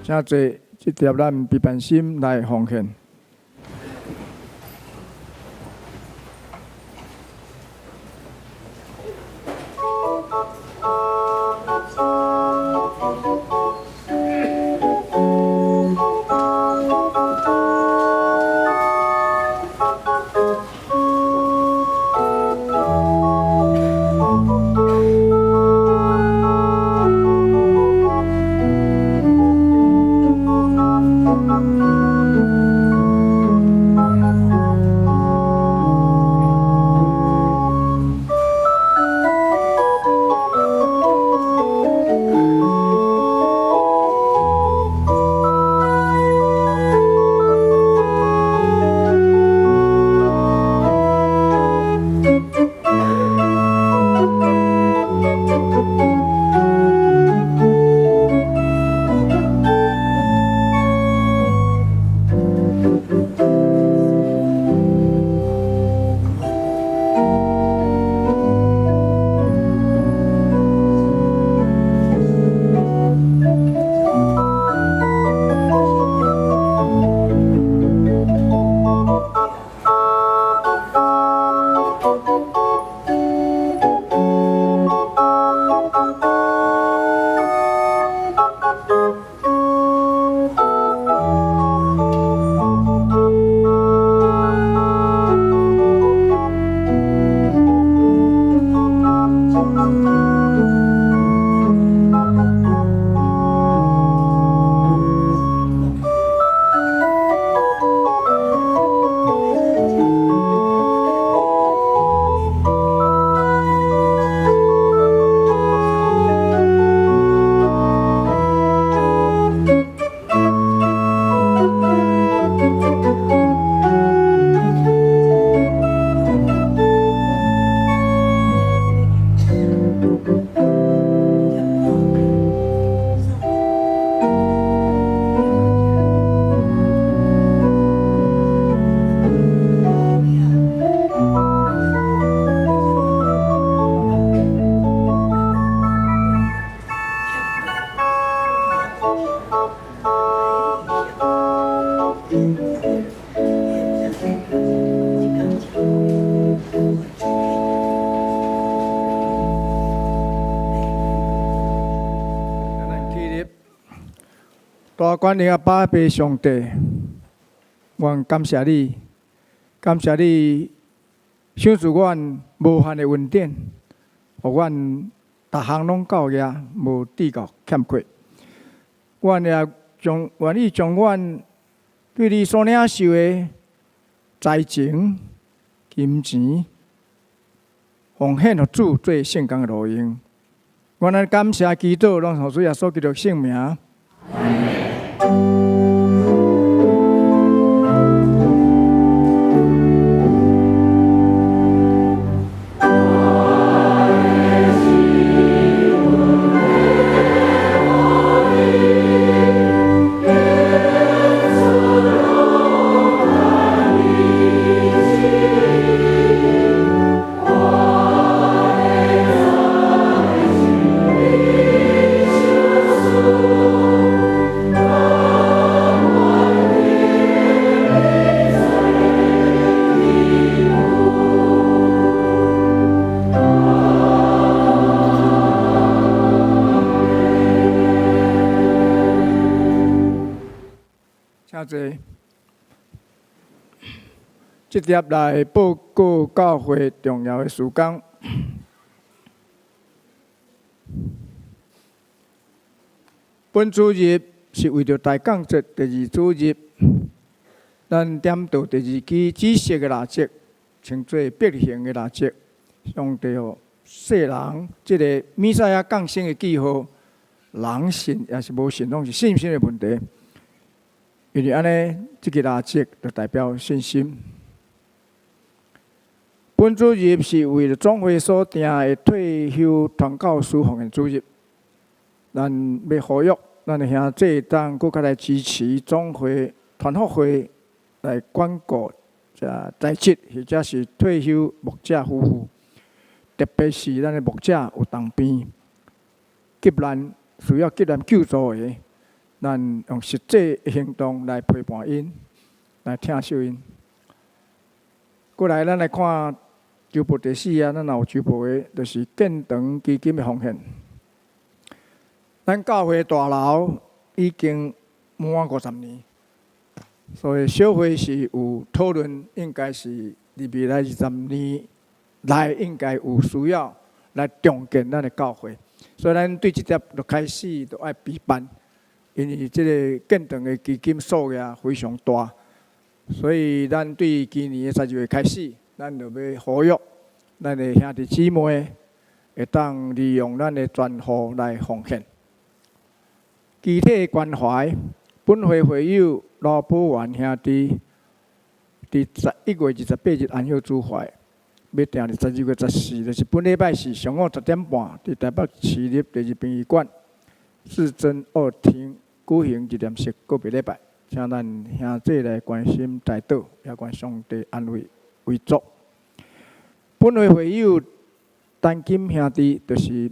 請坐，這碟咱悲憫心來奉獻。大權能阿爸父上帝，阮感謝你，感謝你賞賜阮無限的恩典，予阮逐項攏夠額，無致到欠缺。阮也將願意將阮對你所領受的財情、金錢，奉獻予主做聖工的路用。阮來感謝祈禱，攏奉主耶穌基督聖名。請坐。這碟來報告教會重要的事工。本主日是為著大降節第二主日，咱點著第二支紫色的蠟燭，稱做伯利恆的蠟燭。上帝予世人這個彌賽亞降生的記號，人信抑是無信，攏是信心的問題。因為按呢，這个蠟燭就代表信心。本主日是為著總會所訂的退休傳教士奉獻主日，咱欲呼籲咱的兄弟當閣較來支持總會團福會來關顧這在職或者是退休牧者夫婦，特別是咱的牧者有重病、急難需要急難救助的。咱用實際的行動來陪伴𪜶，來疼惜𪜶。過來，咱來看週報第四啊，咱若有週報的，就是建堂基金的奉獻。咱教會大樓已經滿50年，所以小會是有討論，應該是佇未來20年內應該有需要來重建咱的教會，所以咱對這點就開始就愛備辦。因為這个建堂的基金數額非常大，所以咱對今年的12月開始，咱就欲呼籲咱的兄弟姊妹會當利用咱的專戶來奉獻。具體關懷，本會會友羅寶元兄弟，佇11月28日安息主懷，欲訂佇12月14，就是本禮拜四上午10點半，佇台北市立第二殯儀館至尊二廳舉行一念式告別禮拜，請咱兄弟來關心代禱，也願上帝安慰遺族。本會會友陳金兄弟，就是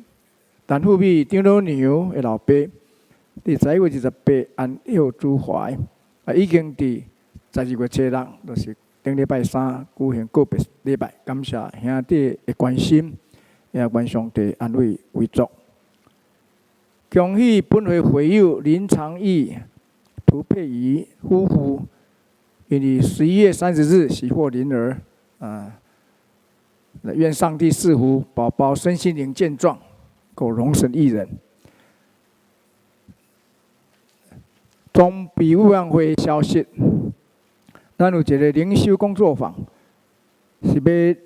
陳富美長老娘的老爸，佇11月28安息主懷，啊，已經佇12月初六，就是頂禮拜三舉行告別禮拜，感謝兄弟的關心，也願上帝安慰遺族。恭喜本會會友林長義、涂佩儀夫婦，因為11月30日喜獲麟兒，啊，願上帝賜福寶寶身心靈健壯，夠榮神益人。裝備委員會消息，咱有一个靈修工作坊，是欲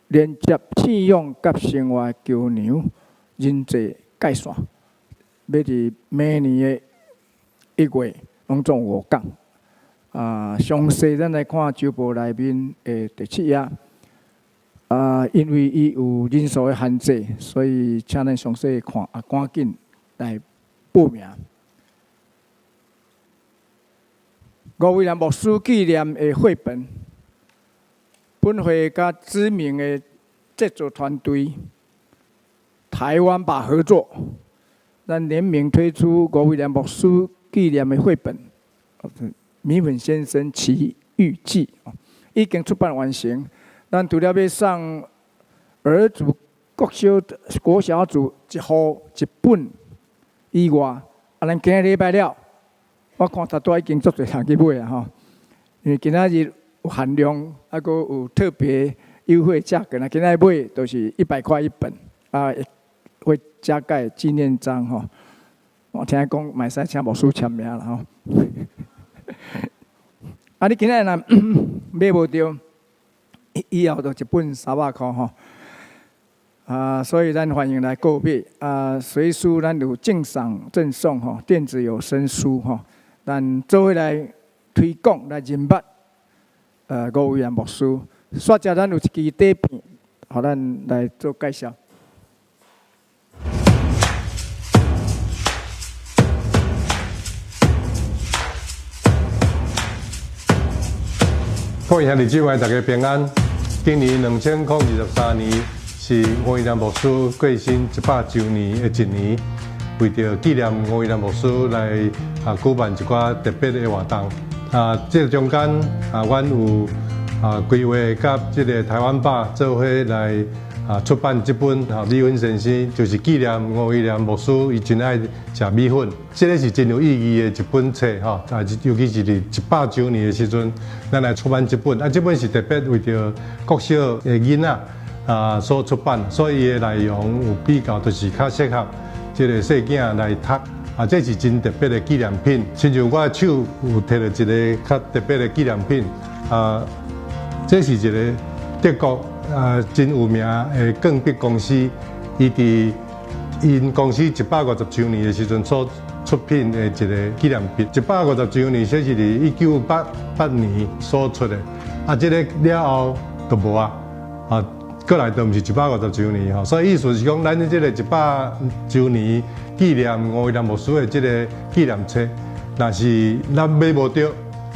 連接信仰佮生活橋梁人際界線。欲佇明年的1月，攏總有5講。啊，詳細咱來看週報內面的第七頁。啊，因為伊有人數的限制，所以請咱詳細看，啊，趕緊來報名。吳威廉牧師紀念的繪本，本會佮知名的製作團隊台灣吧合作。咱聯名推出吳威廉牧師紀念的繪本《米粉先生奇遇記》，已經出版完成。咱除了欲送兒組、國小、國小組一戶一本以外，啊，咱今仔禮拜了，我看頭拄已經足濟人去買啊吼，因為今仔日有限量，啊，閣有特別優惠價格啦。今仔日買都是100塊一本，啊，會加蓋紀念章吼。我聽講嘛會使請牧師簽名啦吼。啊，你今仔日若買無著，以後就一本300箍吼。啊，所以咱歡迎來購買。啊，隨書咱有贈賞贈送吼，電子有聲書吼。咱做伙來推廣來認捌，吳威廉牧師。煞者咱有一支短片，予咱來做介紹。各位兄弟姊妹，大家平安。今年2023年是吳威廉牧師過身100週年的一年，為著紀念吳威廉牧師來舉辦一寡特別的活動。啊，這個中間啊，阮有規劃佮這个台灣吧做伙來出版這本米粉先生，就是紀念吳威廉牧師，伊真愛食米粉。這个是真有意義的一本冊吼，啊，尤其是佇100週年的時陣，咱來出版這本。啊，這本是特別為著國小的囡仔所出版，所以伊的內容有比較，就是較適合這个細囝來讀。啊，這是真特別的紀念品。親像我的手有提著一個較特別的紀念品，啊，這是一个德國真有名的鋼筆公司，伊佇𪜶公司150週年的時陣所出品的一个紀念品。150週年，這是佇1988年所出的。啊，這个了後就無啊，啊，過來就毋是150週年吼。所以意思是講，咱這个100週年紀念吳威廉牧師的這个紀念冊，若是咱買無著，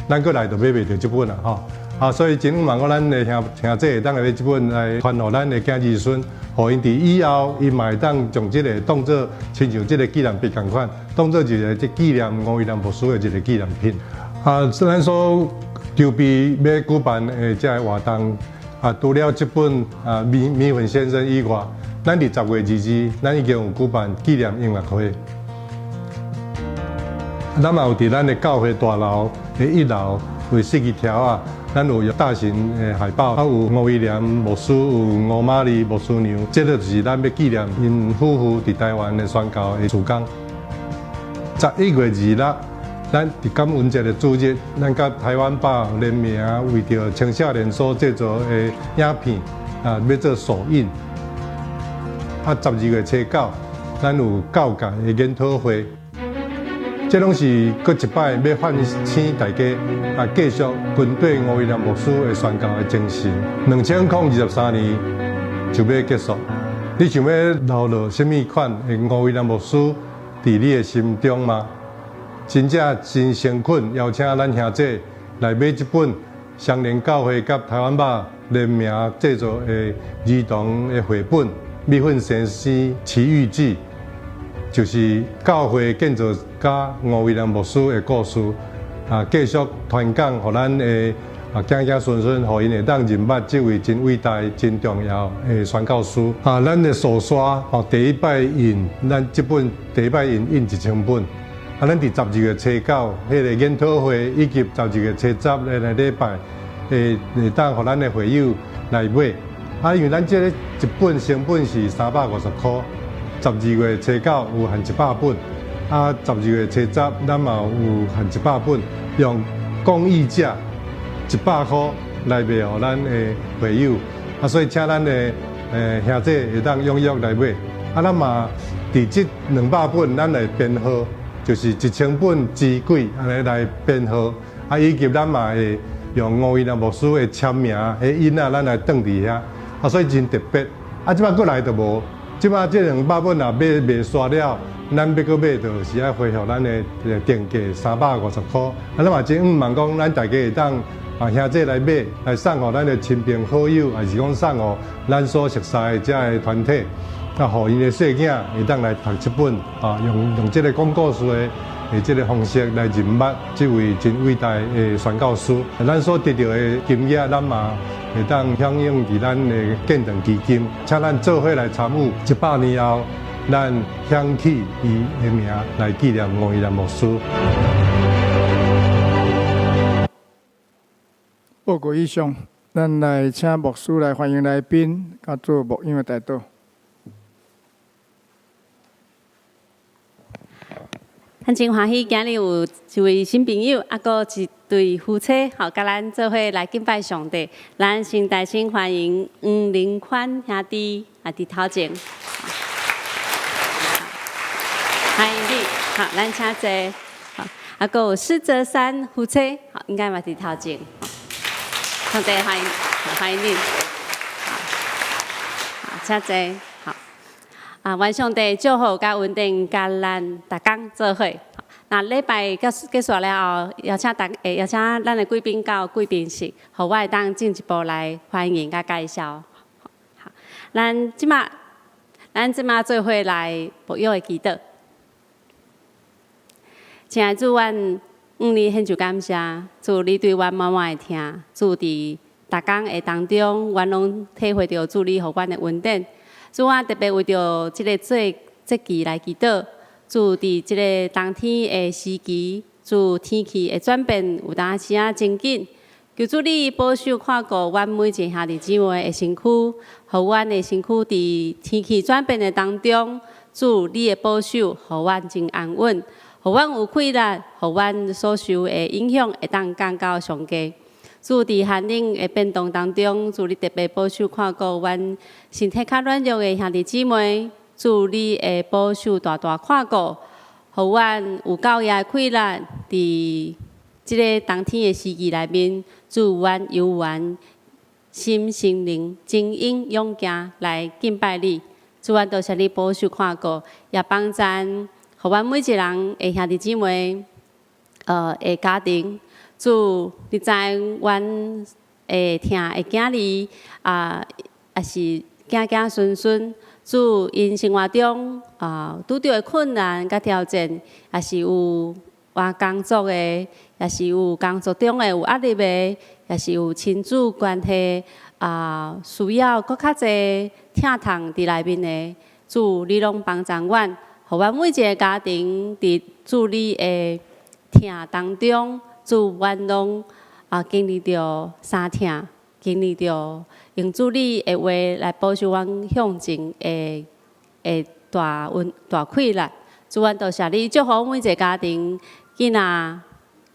咱過來就買袂著這本啦吼。啊，所以真向望講，咱的兄兄姊會當來買這本來傳予咱的囝兒孫，予𪜶佇以後，伊嘛會當將這個當做親像這个紀念品仝款，當做一个這紀念吳威廉牧師的一个紀念品。啊，咱所籌備欲舉辦的這个活動，啊，除了這本米粉先生以外，咱佇10月22，咱已經有舉辦紀念音樂會。咱嘛有佇咱的教會大樓的一樓為設計條仔。咱有大型的海報，啊有吳威廉牧師，有吳瑪麗牧師娘，這个就是咱欲紀念𪜶夫婦佇台灣的宣教的事工。11月26，咱佇感恩節的主日，咱佮台灣吧聯名為著青少年所製作的影片啊，欲做首映。啊，12月初9，咱有教界的研討會。這攏是閣一擺欲喚醒大家啊，繼續跟綴吳威廉牧師的宣教的精神。2023年就欲結束，你想欲留落啥物款的吳威廉牧師佇你的心中嗎？真正真誠懇邀請咱兄姊來買這本雙連教會佮台灣吧聯名製作的兒童的繪本《米粉先生奇遇記》。就是教會建造家吳威廉牧師的故事，啊，繼續傳講，予咱的子子孫孫，予𪜶會當認捌這位真偉大、真重要的宣教師。啊，咱的數刷吼，第一擺印，咱這本第一擺印印1000本。啊，咱佇12月初9，彼个研討會以及12月初10的禮拜，會當予咱的會友來買。啊，因為咱這个一本成本是350箍。12月初9有限100本，啊，12月初10咱嘛有限100本，用公益價100箍來賣予咱的會友，啊，所以請咱的兄姊會當踴躍來買，啊，咱嘛佇這200本咱來編號，就是1000本之幾按呢來編號，啊，以及咱嘛會用吳威廉牧師的簽名的印仔，咱來轉佇遐，啊，所以真特別，啊，這擺過來就無。這擺這200本若買賣煞了，咱欲閣買就是愛恢復咱的定價350箍。啊，咱嘛真向望講，咱大家會當兄姊來買，來送予咱的親朋好友，抑是講送予咱所熟似的這个團體，啊，予𪜶的細囝會當來讀這本，啊，用這个講故事的這个方式來認捌這位真偉大的宣教師。咱所得著的金額，咱嘛會當響應佇咱的建堂基金，請咱做伙來參與。100年後，咱響起伊的名來紀念吳威廉牧師。報告以上，咱來請牧師來歡迎來賓，佮做牧養的代禱。咱真歡喜，今日有一位新朋友，啊，閣一對夫妻，吼，佮咱做伙來敬拜上帝。咱先大聲歡迎黃林寬兄弟，啊，佇頭前。歡迎你，好，咱請坐。好，啊，閣有施澤山夫妻，好，應該嘛佇頭前。上帝歡迎，歡迎你。好，請坐。好，啊，願上帝祝福佮恩典佮咱逐工做伙。那禮拜結束了後，邀請咱的貴賓到貴賓室，予我會當進一步來歡迎佮介紹。好，咱這馬做伙來牧養的祈禱。親愛的主，阮向你獻上感謝，主你對阮滿滿的疼，主佇逐工的當中，阮攏體會著主你予阮的恩典。主啊，特別為著這个節期來祈禱，主佇這个冬天的時期，主天氣的轉變有當時仔真緊，求主你保守看顧阮每一個兄弟姊妹的身軀，予阮的身軀佇天氣轉變的當中，主你的保守，予阮真安穩。予阮有氣力，予阮所受的影響會當降到上低。主佇寒冷的變動當中，主你特別保守看顧阮身體較軟弱的兄弟姊妹，主你的保守大大看顧，予阮有夠的氣力，佇這个冬天的時期內面，主阮猶原心身靈精勇勇健來敬拜你。主阮多謝你保守看顧，也幫贊。予阮每一個人的兄弟姊妹，的家庭，主，你知阮會疼的囝兒，啊，抑是囝囝孫孫，主𪜶生活中啊拄著的困難佮挑戰，抑是有換工作的，抑是有工作中的有壓力的，抑是有親子關係啊需要閣較濟疼痛佇內面的，主你攏幫助阮。予阮每一个家庭佇主你的疼當中，主阮攏啊經歷著三疼，經歷著用主你的話來保守阮向前的大恩大氣力。主阮多謝你祝福每一个家庭，囝仔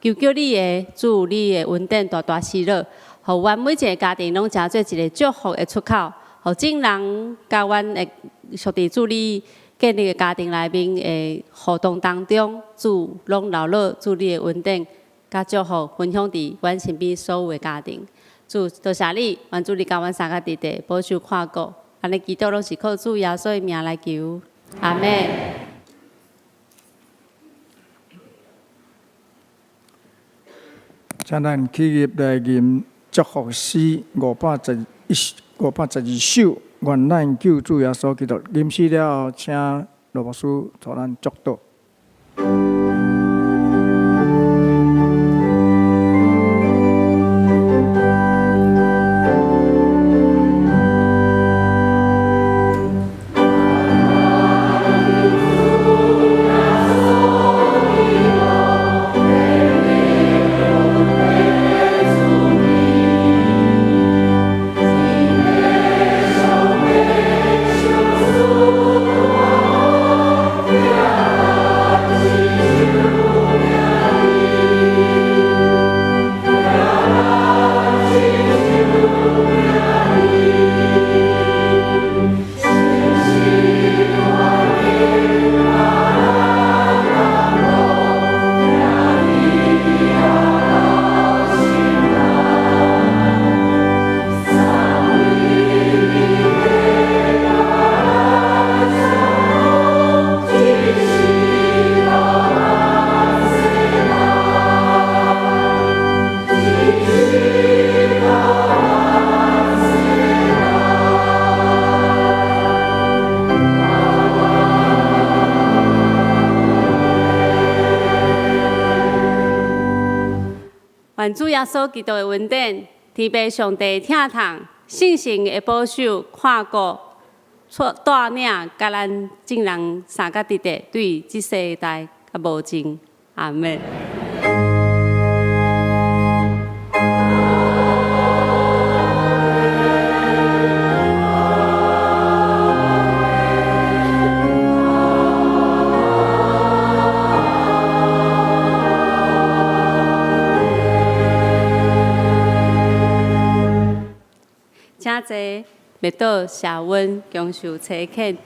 求叫你的主你的恩典大大施落，予阮每一个家庭攏成做一个祝福的出口，予眾人佮阮的屬佇主你建立的家庭內面的互動當中，主攏流落主你的恩典，佮祝福分享佇阮身邊所有的家庭。主多謝你，願主你佮阮三個弟弟保守看顧，按呢祈禱攏是靠主耶穌的名來求，阿們。請咱起立來吟祝福詩511、512首。願咱救主耶穌基督吟詩了後，請羅牧師帶咱祝禱。願主耶穌基督的恩典、天父上帝疼痛、聖神的保守、看顧、帶領，佮咱眾人三甲弟弟對這世代佮無盡。阿們。欲倒謝阮，享受差遣。